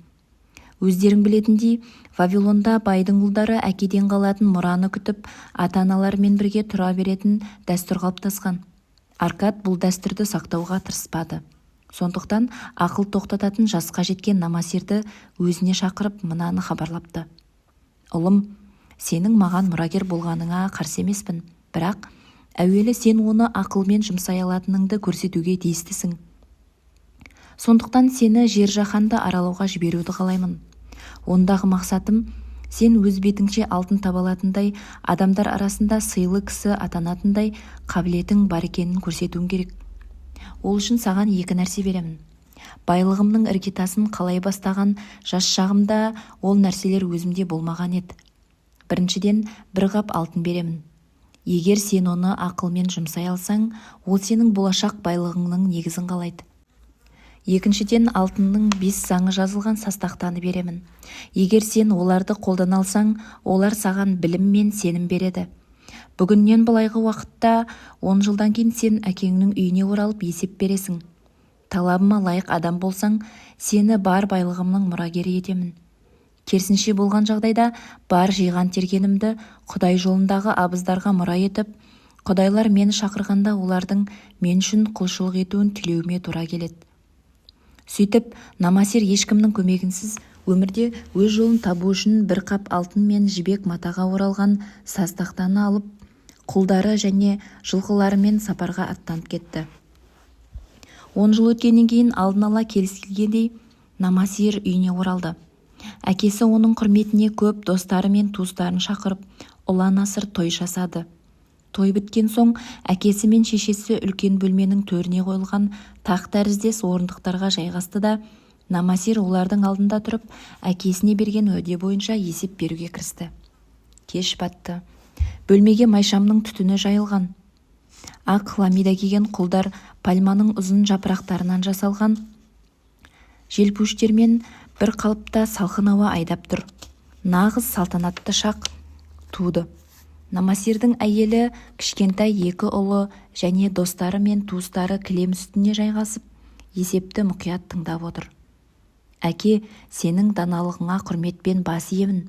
Өздерің білетіндей, Вавилонда байдың ұлдары әкеден қалатын мұраны күтіп, ата-аналарымен бірге тұра беретін дәстүр қалыптасқан. Аркад бұл дәстүрді сақтауға тырыспады. Сондықтан ақыл тоқтататын жасқа жеткен Намасирді өзіне шақырып, мынаны хабарлапты. Ұлым, сенің маған мұрагер болғаныңа қарсы емеспін, бірақ әуелі сен оны ақылмен жұмсай алатыныңды көрсетуге тиістісің. Сондықтан сені жер-жаһанды аралауға жіберуді қалаймын. Ондағы мақсатым, сен өз бетіңше алтын таба алатындай, адамдар арасында сыйлы кісі атанатындай қабілетің бар екенін көрсетуің керек. Ол үшін саған екі нәрсе беремін. Байлығымның іргетасын қалай бастаған жас шағымда ол нәрселер өзімде болмаған еді. Біріншіден, бір қап алтын беремін. Егер сен оны ақылмен жұмсай алсаң, ол сенің болашақ байлығыңның негізін қалайды. Екіншіден, алтынның 5 заңы жазылған састақтаны беремін. Егер сен оларды қолдана алсаң, олар саған білім мен сенім береді. Бүгіннен былайғы уақытта 10 жылдан кейін сен әкеңнің үйіне оралып есеп бересің. Талабыма лайық адам болсаң, сені бар байлығымның мұрагері етемін. Керісінше болған жағдайда бар жиған тергенімді Құдай жолындағы абыздарға мұра етіп, құдайлар мені шақырғанда олардың мен үшін құлшылық етуін тілеуіме тура келеді. Сөйтіп, Намасир ешкімнің көмегінсіз өмірде өз жолын табу үшін бір қап алтын мен жібек матаға оралған саз тақтаны алып, құлдары және жылқыларымен сапарға аттанып кетті. 10 жыл өткеннен кейін алдын ала келісілгендей Намасир үйіне оралды. Әкесі оның құрметіне көп достары мен туыстарын шақырып, ұлан-асыр той жасады. Той біткен соң әкесі мен шешесі үлкен бөлменің төріне қойылған тақ тәріздес орындықтарға жайғасты да, Намасир олардың алдында тұрып, әкесіне берген уәде бойынша есеп беруге кірісті. Кеш батты. Бөлмеге майшамның түтіні жайылған. Ақ хламида киген құлдар пальманың ұзын жапырақтарынан жасалған желпуіштермен бір қалыпта салқын ауа айдап тұр. Нағыз салтанатты шақ туды. Намасирдің әйелі, кішкентай екі ұлы және достары мен туыстары кілем үстіне жайғасып, есепті мұқият тыңдап отыр. Әке, сенің даналығыңа құрметпен бас иемін,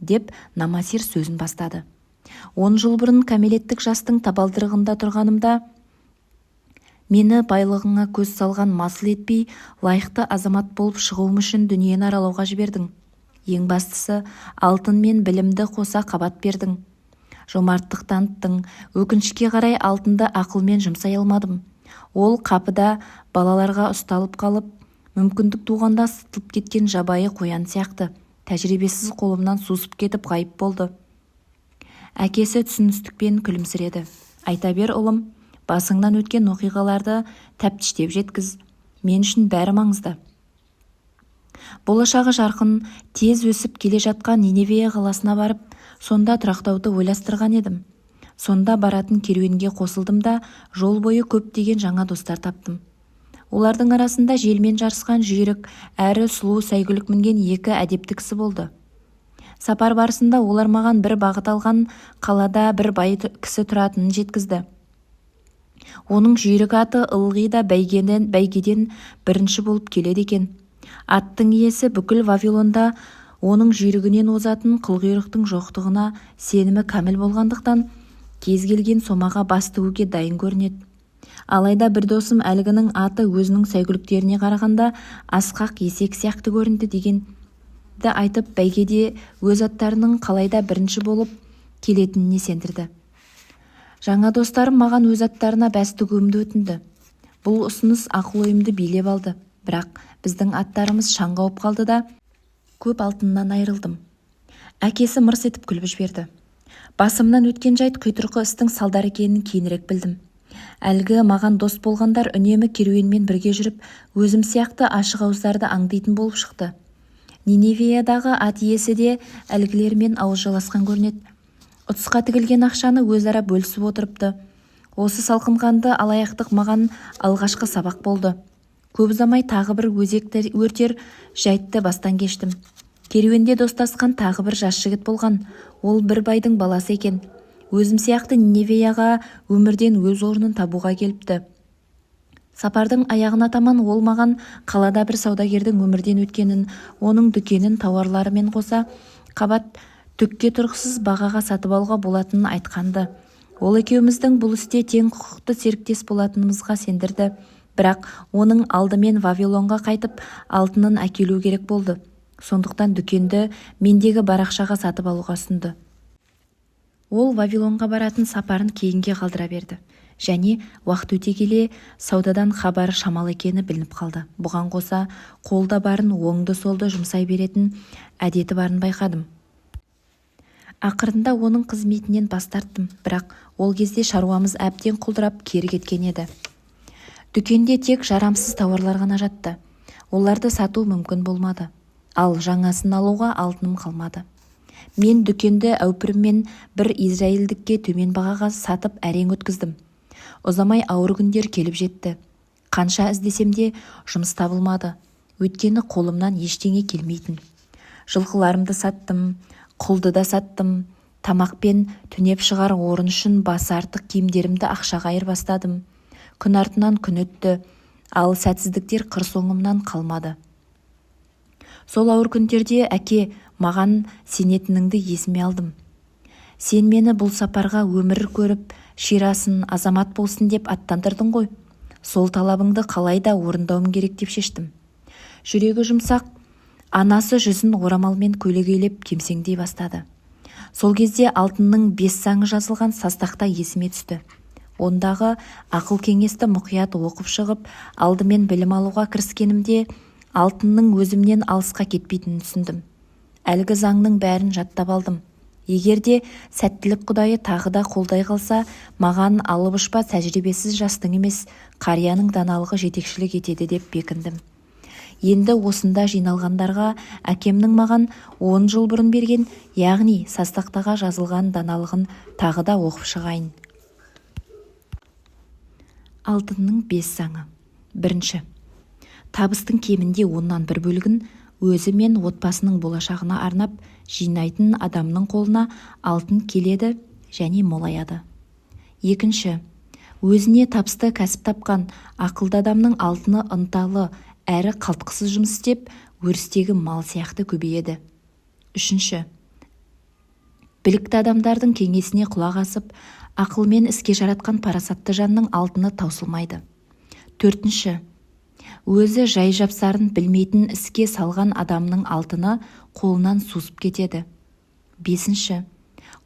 деп Намасир сөзін бастады. 10 жыл бұрын кәмелеттік жастың табалдырығында тұрғанымда, мені байлығыңа көз салған масыл етпей, лайықты азамат болып шығуым үшін дүниені аралауға жібердің. Ең бастысы, алтын мен білімді қоса қабат бердің. Жомарттық таныттың. Өкінішке қарай алтынды ақылмен жұмсай алмадым. Ол қапыда балаларға ұсталып қалып, мүмкіндік туғанда сытылып кеткен жабайы қоян сияқты, тәжірибесіз қолымнан сусып кетіп ғайып болды. Әкесі түсіністікпен күлімсіреді. Айта бер, ұлым, басыңнан өткен оқиғаларды тәптіштеп жеткіз. Мен үшін бәрі маңызды. Болашағы жарқын, тез өсіп келе жатқан Ниневия қаласына барып, сонда тұрақтауды ойластырған едім. Сонда баратын керуенге қосылдым да, жол бойы көптеген жаңа достар таптым. Олардың арасында желмен жарысқан жүйрік әрі сұлу сәйгүлік мінген екі әдепті кісі болды. Сапар барысында олар маған бір бағыт алған қалада бір бай кісі тұратынын жеткізді. Оның жүйрік аты ылғи да бәйгеден бірінші болып келеді екен. Аттың иесі бүкіл Вавилонда оның жүйрігінен озатын қылқұйрықтың жоқтығына сенімі кәміл болғандықтан, кез келген сомаға бас тігуге дайын көрінеді. Алайда бір досым әлгінің аты өзінің сәйгүліктеріне қарағанда асқақ есек сияқты көрінді дегенді айтып, бәйгеде өз аттарының қалайда бірінші болып Келетініне сендірді. Жаңа достарым маған өз аттарына бәс тігуімді өтінді. Бұл ұсыныс ақыл-ойымды билеп алды. Бірақ біздің аттарымыз шаң қауып қалды да, көп алтыннан айырылдым. Әкесі мырс етіп күліп жіберді. Басымнан өткен жайт құйтырқы істің салдары екенін кейінірек білдім. Әлгі маған дос болғандар үнемі керуенмен бірге жүріп, өзім сияқты ашық ауыздарды аңдитын болып шықты. Ниневиядағы ат иесі де әлгілермен ауыз жаласқан көрінеді. Ұтысқа тігілген ақшаны өзара бөлісіп отырыпты. Осы салқынқанды алаяқтық маған алғашқы сабақ болды. Көп ұзамай тағы бір өзек өртер жайтты бастан кештім. Керуенде достасқан тағы бір жас жігіт болған. Ол бір байдың баласы екен. Өзім сияқты Ниневияға өмірден өз орнын табуға келіпті. Сапардың аяғына таман ол маған қалада бір саудагердің өмірден өткенін, оның дүкенін тауарларымен қоса қабат түкке тұрғысыз бағаға сатып алуға болатынын айтқанды. Ол екеуміздің бұл істе тең құқықты серіктес болатынымызға сендірді. Бірақ оның алдымен Вавилонға қайтып, алтынын әкелу керек болды. Сондықтан дүкенді мендегі бар ақшаға сатып алуға ұсынды. Ол Вавилонға баратын сапарын кейінге қалдыра берді. Және уақыт өте келе саудадан хабары шамалы екені білініп қалды. Бұған қоса қолда барын оңды-солды жұмсай беретін әдеті барын байқадым. Ақырында оның қызметінен бас тарттым, бірақ ол кезде шаруамыз әбден құлдырап кері кеткен еді. Дүкенде тек жарамсыз тауарлар ғана жатты. Оларды сату мүмкін болмады. Ал жаңасын алуға алтыным қалмады. Мен дүкенді әупіріммен бір израильдікке төмен бағаға сатып әрең өткіздім. Ұзамай ауыр күндер келіп жетті. Қанша іздесем де жұмыс табылмады. Өйткені қолымнан ештеңе келмейтін. Жылқыларымды саттым, құлды да саттым, тамақ пен түнеп шығар орын үшін басы артық киімдерімді ақшаға айырбастадым. Күн артынан күн өтті, ал сәтсіздіктер қыр соңымнан қалмады. Сол ауыр күндерде, әке, маған сенетініңді есіме алдым. Сен мені бұл сапарға өмір көріп, ширасын, азамат болсын деп аттандырдың ғой. Сол талабыңды қалай да орындауым керек деп шештім. Жүрегі жұмсақ анасы жүзін орамалмен көлегейлеп кемсеңдей бастады. Сол кезде алтынның 5 заңы жазылған састақта есіме түсті. Ондағы ақыл-кеңесті мұқият оқып шығып, алдымен білім алуға кіріскенімде алтынның өзімнен алысқа кетпейтінін түсіндім. Әлгі заңның бәрін жаттап алдым. Егер де сәттілік құдайы тағы да қолдай қалса, маған алып ұшпа тәжірибесіз жастың емес, қарияның даналығы жетекшілік етеді деп бекіндім. Енді осында жиналғандарға әкемнің маған 10 жыл бұрын берген, яғни састақтаға жазылған даналығын тағы да оқып шығайын. Алтынның 5 заңы. Бірінші. Табыстың кемінде 1/10 бөлігін өзі мен отбасының болашағына арнап жинайтын адамның қолына алтын келеді және молаяды. Екінші. Өзіне табысты кәсіп тапқан ақылды адамның алтыны ынталы әрі қалтқысыз жұмыс істеп, өрістегі мал сияқты көбейеді. Үшінші. Білікті адамдардың кеңесіне құлақ асып, ақылмен іске жаратқан парасатты жанның алтыны таусылмайды. Төртінші. Өзі жай жапсарын білмейтін іске салған адамның алтыны қолынан сусып кетеді. Бесінші.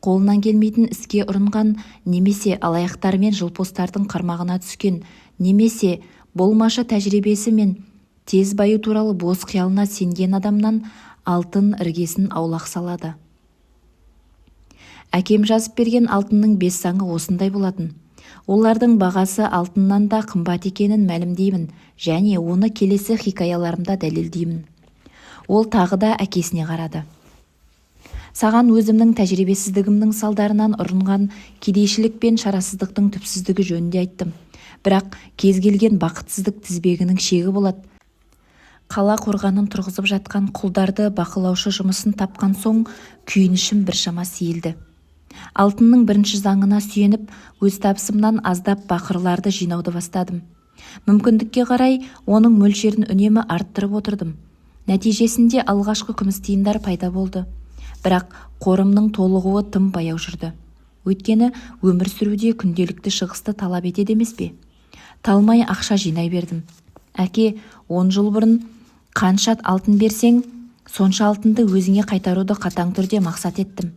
Қолынан келмейтін іске ұрынған немесе алаяқтар мен жылпостардың қармағына түскен, немесе болмашы тәжірибесі мен тез баю туралы бос қиялына сенген адамнан алтын іргесін аулақ салады. Әкем жазып берген алтынның 5 заңы осындай болатын. Олардың бағасы алтыннан да қымбат екенін мәлімдеймін және оны келесі хикаяларымда дәлелдеймін. Ол тағы да әкесіне қарады. Саған өзімнің тәжірибесіздігімнің салдарынан ұрынған кедейшілік пен шарасыздықтың түпсіздігі жөнінде айттым. Бірақ кез келген бақытсыздық тізбегінің шегі болады. Қала қорғанын тұрғызып жатқан құлдарды бақылаушы жұмысын тапқан соң күйінішім біршама сейілді. Алтынның бірінші заңына сүйеніп, өз табысымнан аздап бақырларды жинауды бастадым. Мүмкіндікке қарай оның мөлшерін үнемі арттырып отырдым. Нәтижесінде алғашқы күміс тиындар пайда болды. Бірақ қорымның толығуы тым баяу жүрді. Өйткені өмір сүруде күнделікті шығысты талап етеді емес пе? Талмай ақша жинай бердім. Әке, 10 жыл бұрын қанша алтын берсең, сонша алтынды өзіңе қайтаруды қатаң түрде мақсат еттім.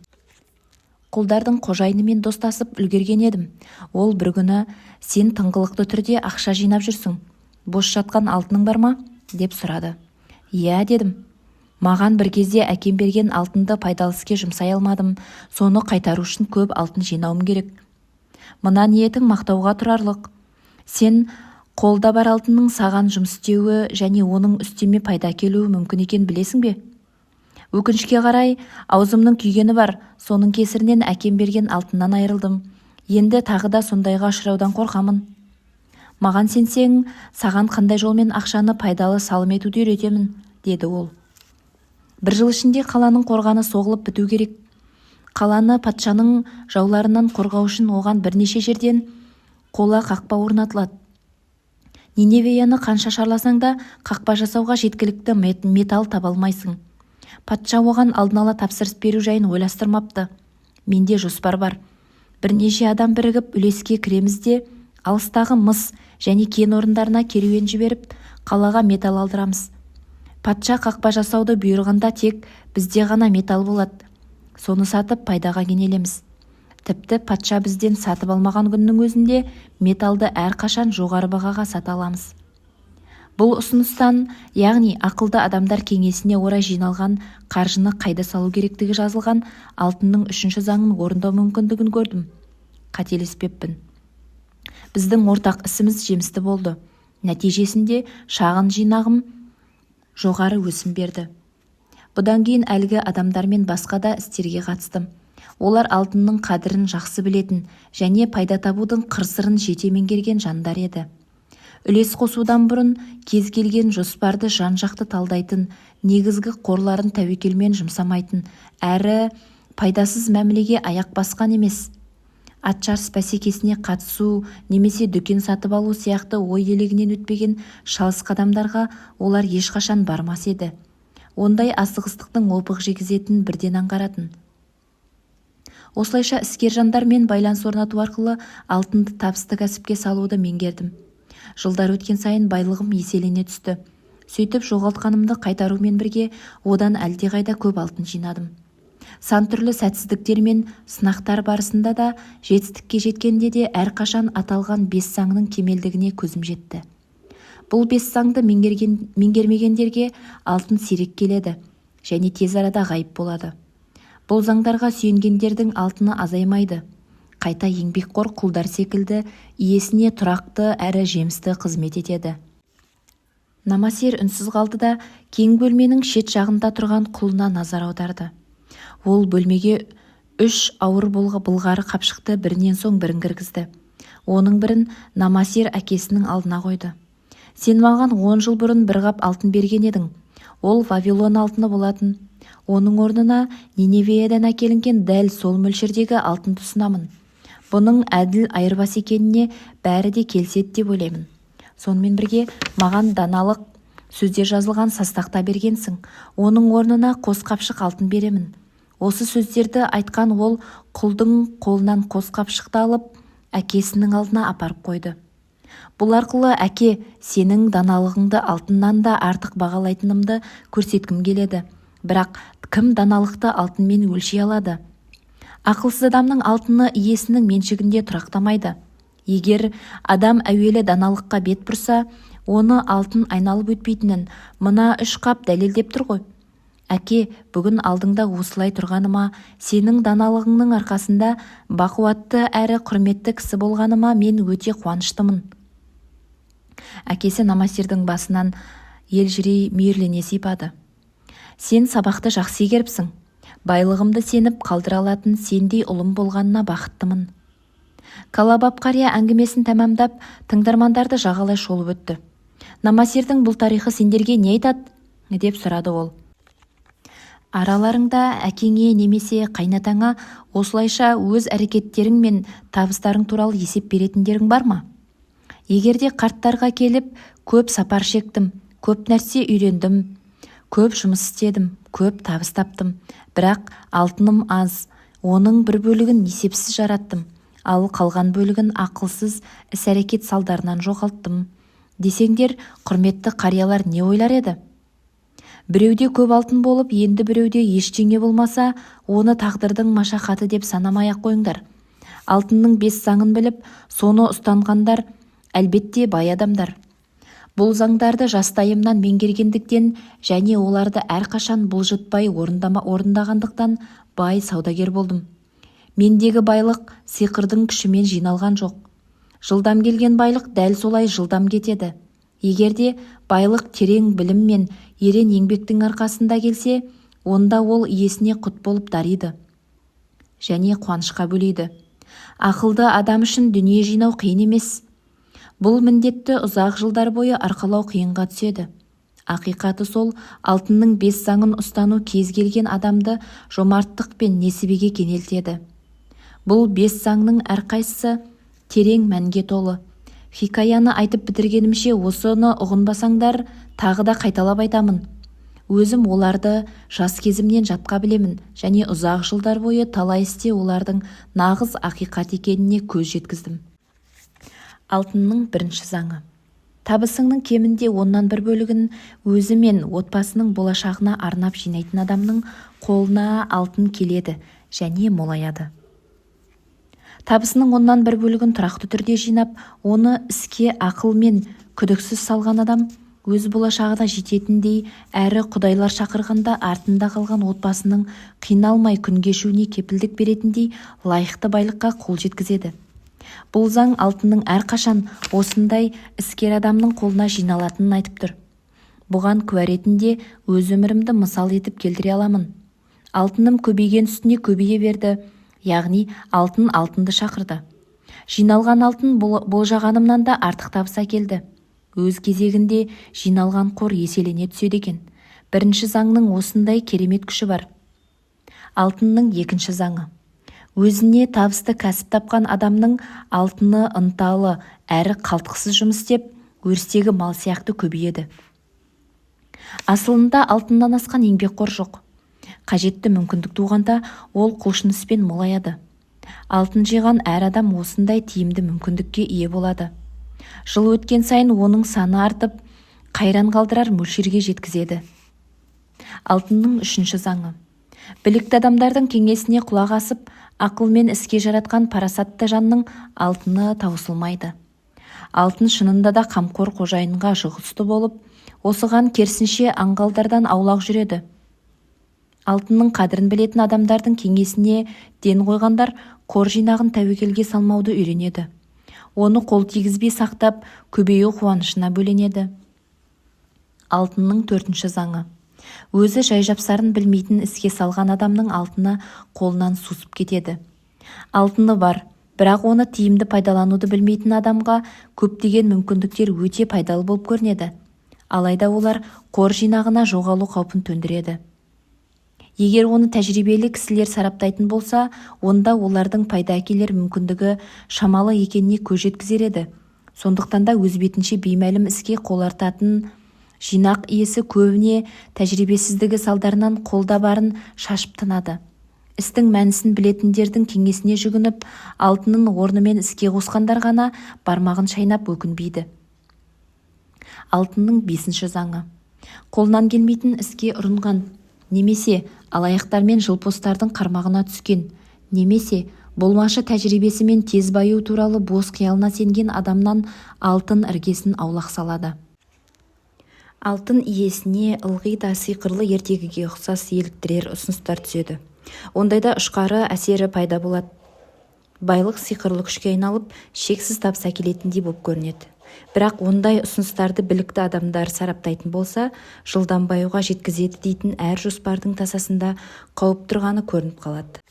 Құлдардың қожайынымен достасып үлгерген едім. Ол бір күні: "Сен тыңғылықты түрде ақша жинап жүрсің. Бос жатқан алтының бар ма?" деп сұрады. "Иә", – дедім. "Маған бір кезде әкем берген алтынды пайдалы іске жұмсай алмадым. Соны қайтару үшін көп алтын жинауым керек". "Мына ниетің мақтауға тұрарлық. Сен қолда бар алтынның саған жұмыс істеуі және оның үстеме пайда әкелуі мүмкін екенін білесің бе?" "Өкінішке қарай, аузымның күйгені бар. Соның кесірінен әкем берген алтыннан айырылдым. Енді тағы да сондайға ұшыраудан қорқамын". "Маған сенсең, саған қандай жолмен ақшаны пайдалы салым етуді үйретемін", – деді ол. "Бір жыл ішінде қаланың қорғаны соғылып біту керек. Қаланы патшаның жауларынан қорғау үшін оған бірнеше жерден қола қақпа орнатылады. Ниневияны қанша шарласаң да, қақпа жасауға жеткілікті металл таба алмайсың. Патша оған алдын ала тапсырыс беру жайын ойластырмапты. Менде жоспар бар. Бірнеше адам бірігіп үлеске кіреміз де, алыстағы мыс және кен орындарына керуен жіберіп, қалаға металл алдырамыз. Патша қақпа жасауды бұйырғанда, тек бізде ғана металл болады. Соны сатып, пайдаға кенелеміз. Тіпті патша бізден сатып алмаған күннің өзінде металлды әрқашан жоғары бағаға сата аламыз". Бұл ұсыныстан, яғни ақылды адамдар кеңесіне орай жиналған қаржыны қайда салу керектігі жазылған алтынның үшінші заңын орындау мүмкіндігін көрдім. Қателеспеппін. Біздің ортақ ісіміз жемісті болды. Нәтижесінде шағын жинағым жоғары өсім берді. Бұдан кейін әлгі адамдармен басқа да істерге қатыстым. Олар алтынның қадірін жақсы білетін және пайда табудың қыр-сырын жете меңгерген жандар еді. Үлес қосудан бұрын кез келген жоспарды жан-жақты талдайтын, негізгі қорларын тәуекелмен жұмсамайтын әрі пайдасыз мәмілеге аяқ басқан емес. Ат жарыс бәсекесіне қатысу немесе дүкен сатып алу сияқты ой елегінен өтпеген шалыс қадамдарға олар ешқашан бармас еді. Ондай асығыстықтың опық жегізетінін бірден аңғаратын. Осылайша іскер жандармен байланыс орнату арқылы алтынды табысты кәсіпке салуды меңгердім. Жылдар өткен сайын байлығым еселене түсті. Сөйтіп, жоғалтқанымды қайтарумен бірге одан әлдеқайда көп алтын жинадым. Сан түрлі сәтсіздіктер мен сынақтар барысында да, жетістікке жеткенде де әрқашан аталған бес заңның кемелдігіне көзім жетті. Бұл бес заңды меңгермегендерге алтын сирек келеді және тез арада ғайып болады. Бұл заңдарға сүйенгендердің алтыны азаймайды, қайта еңбекқор құлдар секілді иесіне тұрақты әрі жемісті қызмет етеді. Намасер үнсіз қалды да, кең бөлменің шет жағында тұрған құлына назар аударды. Ол бөлмеге үш ауыр былғары қапшықты бірінен соң бірін кіргізді. Оның бірін Намасер әкесінің алдына қойды. "Сен маған 10 жыл бұрын бір қап алтын берген едің. Ол Вавилон алтыны болатын. Оның орнына Ниневиядан әкелінген дәл сол мөлшердегі алтынды ұсынамын. Бұның әділ айырбас екеніне бәрі де келіседі деп ойлаймын. Сонымен бірге маған даналық сөздер жазылған састық та бергенсің. Оның орнына қос қапшық алтын беремін". Осы сөздерді айтқан ол құлдың қолынан қос қапшықты алып, әкесінің алдына апарып қойды. "Бұл арқылы, әке, сенің даналығыңды алтыннан да артық бағалайтынымды көрсеткім келеді. Бірақ кім даналықты алтынмен өлшей алады? Ақылсыз адамның алтыны иесінің меншігінде тұрақтамайды. Егер адам әуелі даналыққа бет бұрса, оны алтын айналып өтпейтінін мына үш қап дәлелдеп тұр ғой. Әке, бүгін алдыңда осылай тұрғаныма, сенің даналығыңның арқасында бақуатты әрі құрметті кісі болғаныма мен өте қуаныштымын". Әкесі Намасирдің басынан елжірей мейірлене сипады. "Сен сабақты жақсы игеріпсің. Байлығымды сеніп қалдыра алатын сендей ұлым болғанына бақыттымын". Калабаб қария әңгімесін тәмамдап, тыңдармандарды жағалай шолып өтті. "Намасирдің бұл тарихы сендерге не айтады?" деп сұрады ол. "Араларыңда әкеңе немесе қайнатаңа осылайша өз әрекеттерің мен табыстарың туралы есеп беретіндерің бар ма? Егер де қарттарға келіп, көп сапар шектім, көп нәрсе үйрендім, көп жұмыс істедім, көп табыс таптым, бірақ алтыным аз, оның бір бөлігін есепсіз жараттым, ал қалған бөлігін ақылсыз іс-әрекет салдарынан жоғалттым десеңдер, құрметті қариялар не ойлар еді? Біреуде көп алтын болып, енді біреуде ештеңе болмаса, оны тағдырдың машақаты деп санамай-ақ қойыңдар. Алтынның бес заңын біліп, соны ұстанғандар, әлбетте, бай адамдар. Бұл заңдарды жастайымнан меңгергендіктен және оларды әрқашан бұлжытпай орындағандықтан бай саудагер болдым. Мендегі байлық сиқырдың күшімен жиналған жоқ. Жылдам келген байлық дәл солай жылдам кетеді. Егер де байлық терең білім мен ерен еңбектің арқасында келсе, онда ол иесіне құт болып дариды және қуанышқа бөлейді. Ақылды адам үшін дүние жинау қиын емес. Бұл міндетті ұзақ жылдар бойы арқалау қиынға түседі. Ақиқаты сол, алтынның бес заңын ұстану кез келген адамды жомарттық пен несібеге кенелтеді. Бұл бес заңның әрқайсысы терең мәнге толы. Хикаяны айтып бітіргенімше осыны ұғынбасаңдар, тағы да қайталап айтамын. Өзім оларды жас кезімнен жатқа білемін және ұзақ жылдар бойы талай істе олардың нағыз ақиқат екеніне көз жеткіздім. Алтынның бірінші заңы. Табысының кемінде оннан бір бөлігін өзі мен отбасының болашағына арнап жинайтын адамның қолына алтын келеді және молаяды. Табысының оннан бір бөлігін тұрақты түрде жинап, оны іске ақылмен күдіксіз салған адам өз болашағына жететіндей әрі құдайлар шақырғанда артында қалған отбасының қиналмай күн кешуіне кепілдік беретіндей лайықты байлыққа қол жеткізеді. Бұл заң алтынның әрқашан осындай іскер адамның қолына жиналатынын айтып тұр. Бұған куә ретінде өз өмірімді мысал етіп келтіре аламын. Алтыным көбейген үстіне көбейе берді, яғни алтын алтынды шақырды. Жиналған алтын болжағанымнан да артық табыс әкелді. Өз кезегінде жиналған қор еселене түседі екен. Бірінші заңның осындай керемет күші бар. Алтынның екінші заңы. Өзіне табысты кәсіп тапқан адамның алтыны ынталы әрі қалтқысыз жұмыс істеп, өрістегі мал сияқты көбейеді. Асылында алтыннан асқан еңбекқор жоқ. Қажетті мүмкіндік туғанда ол құлшыныспен молаяды. Алтын жиған әр адам осындай тиімді мүмкіндікке ие болады. Жыл өткен сайын оның саны артып, қайран қалдырар мөлшерге жеткізеді. Алтынның үшінші заңы. Білікті адамдардың кеңесіне құлақ асып, ақылмен іске жаратқан парасатты жанның алтыны таусылмайды. Алтын шынында да қамқор қожайынға жұғысты болып, осыған керісінше аңғалдардан аулақ жүреді. Алтынның қадірін білетін адамдардың кеңесіне ден қойғандар қор жинағын тәуекелге салмауды үйренеді. Оны қол тигізбей сақтап, көбею қуанышына бөленеді. Алтынның төртінші заңы. Өзі жай-жапсарын білмейтін іске салған адамның алтыны қолынан сусып кетеді. Алтыны бар, бірақ оны тиімді пайдалануды білмейтін адамға көптеген мүмкіндіктер өте пайдалы болып көрінеді. Алайда олар қор жинағына жоғалу қаупін төндіреді. Егер оны тәжірибелі кісілер сараптайтын болса, онда олардың пайда әкелер мүмкіндігі шамалы екеніне көз жеткізер еді. Сондықтан да өз бетінше беймәлім іске қол артатын жинақ иесі көбіне тәжірибесіздігі салдарынан қолда барын шашып тынады. Істің мәнісін білетіндердің кеңесіне жүгініп, алтынын орнымен іске қосқандар ғана бармағын шайнап өкінбейді. Алтынның бесінші заңы. Қолынан келмейтін іске ұрынған, немесе алаяқтар мен жылпостардың қармағына түскен, немесе болмашы тәжірибесімен тез баю туралы бос қиялына сенген адамнан алтын іргесін аулақ салады. Алтын иесіне ылғи да сиқырлы ертегіге ұқсас еліктірер ұсыныстар түседі. Ондайда ұшқары әсері пайда болады. Байлық сиқырлы күшке айналып, шексіз табыс әкелетіндей болып көрінеді. Бірақ ондай ұсыныстарды білікті адамдар сараптайтын болса, жылдам баюға жеткізеді дейтін әр жоспардың тасасында қауіп тұрғаны көрініп қалады.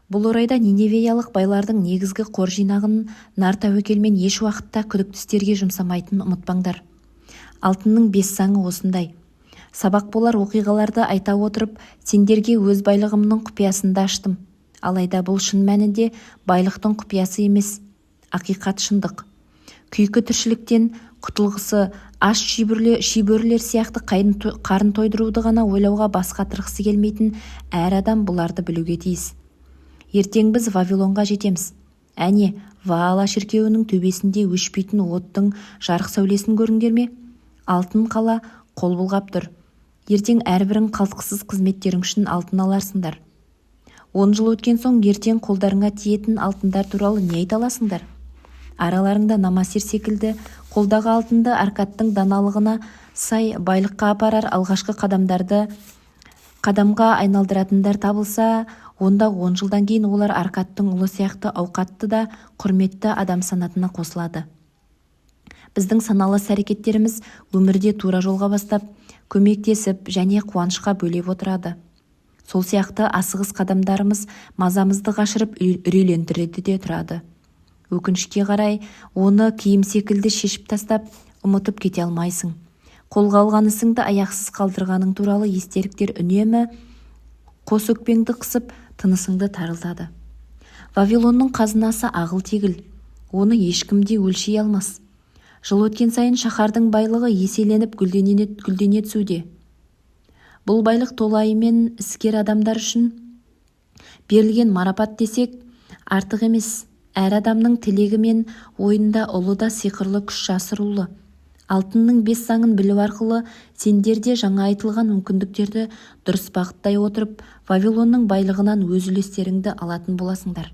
Бұл орайда ниневиялық байлардың негізгі қор жинағын нар тәуекелмен еш уақытта күдікті істерге жұмсамайтынын ұмытпаңдар. Алтынның бес заңы осындай. Сабақ болар оқиғаларды айта отырып, сендерге өз байлығымның құпиясын да аштым. Алайда бұл шын мәнінде байлықтың құпиясы емес, ақиқат шындық. Күйкі тіршіліктен құтылғысы, аш шибөрілер сияқты қарын тойдыруды ғана ойлауға бас қатырғысы келмейтін әр адам бұларды білуге тиіс. Ертең біз Вавилонға жетеміз. Әне, Ваала шіркеуінің төбесінде өшпейтін оттың жарық сәулесін көрдіңдер ме? Алтын қала қол бұлғап тұр. Ертең әрбірің қалтқысыз қызметтерің үшін алтын аларсыңдар. 10 жыл өткен соң ертең қолдарыңа тиетін алтындар туралы не айта аласыңдар? Араларыңда Намасир секілді қолдағы алтынды Аркадтың даналығына сай байлыққа апарар алғашқы қадамдарды қадамға айналдыратындар табылса, онда 10 жылдан кейін олар Аркадтың ұлы сияқты ауқатты да құрметті адам санатына қосылады. Біздің саналы іс-әрекеттеріміз өмірде тура жолға бастап, көмектесіп және қуанышқа бөлеп отырады. Сол сияқты асығыс қадамдарымыз мазамызды қашырып, үрейлендіреді де тұрады. Өкінішке қарай, оны киім секілді шешіп тастап, ұмытып кете алмайсың. Қолға алған ісіңді аяқсыз қалдырғаның туралы естеліктер үнемі қос өкпеңді қысып, тынысыңды тарылтады. Вавилонның қазынасы ағыл-тегіл, оны ешкім де өлшей алмас. Жыл өткен сайын шаһардың байлығы еселеніп гүлдене түсуде. Бұл байлық толайымен іскер адамдар үшін берілген марапат десек, артық емес. Әр адамның тілегі мен ойында ұлы да сиқырлы күш жасырулы. Алтынның бес заңын білу арқылы сендер де жаңа айтылған мүмкіндіктерді дұрыс бағыттай отырып, Вавилонның байлығынан өз үлестеріңді алатын боласыңдар.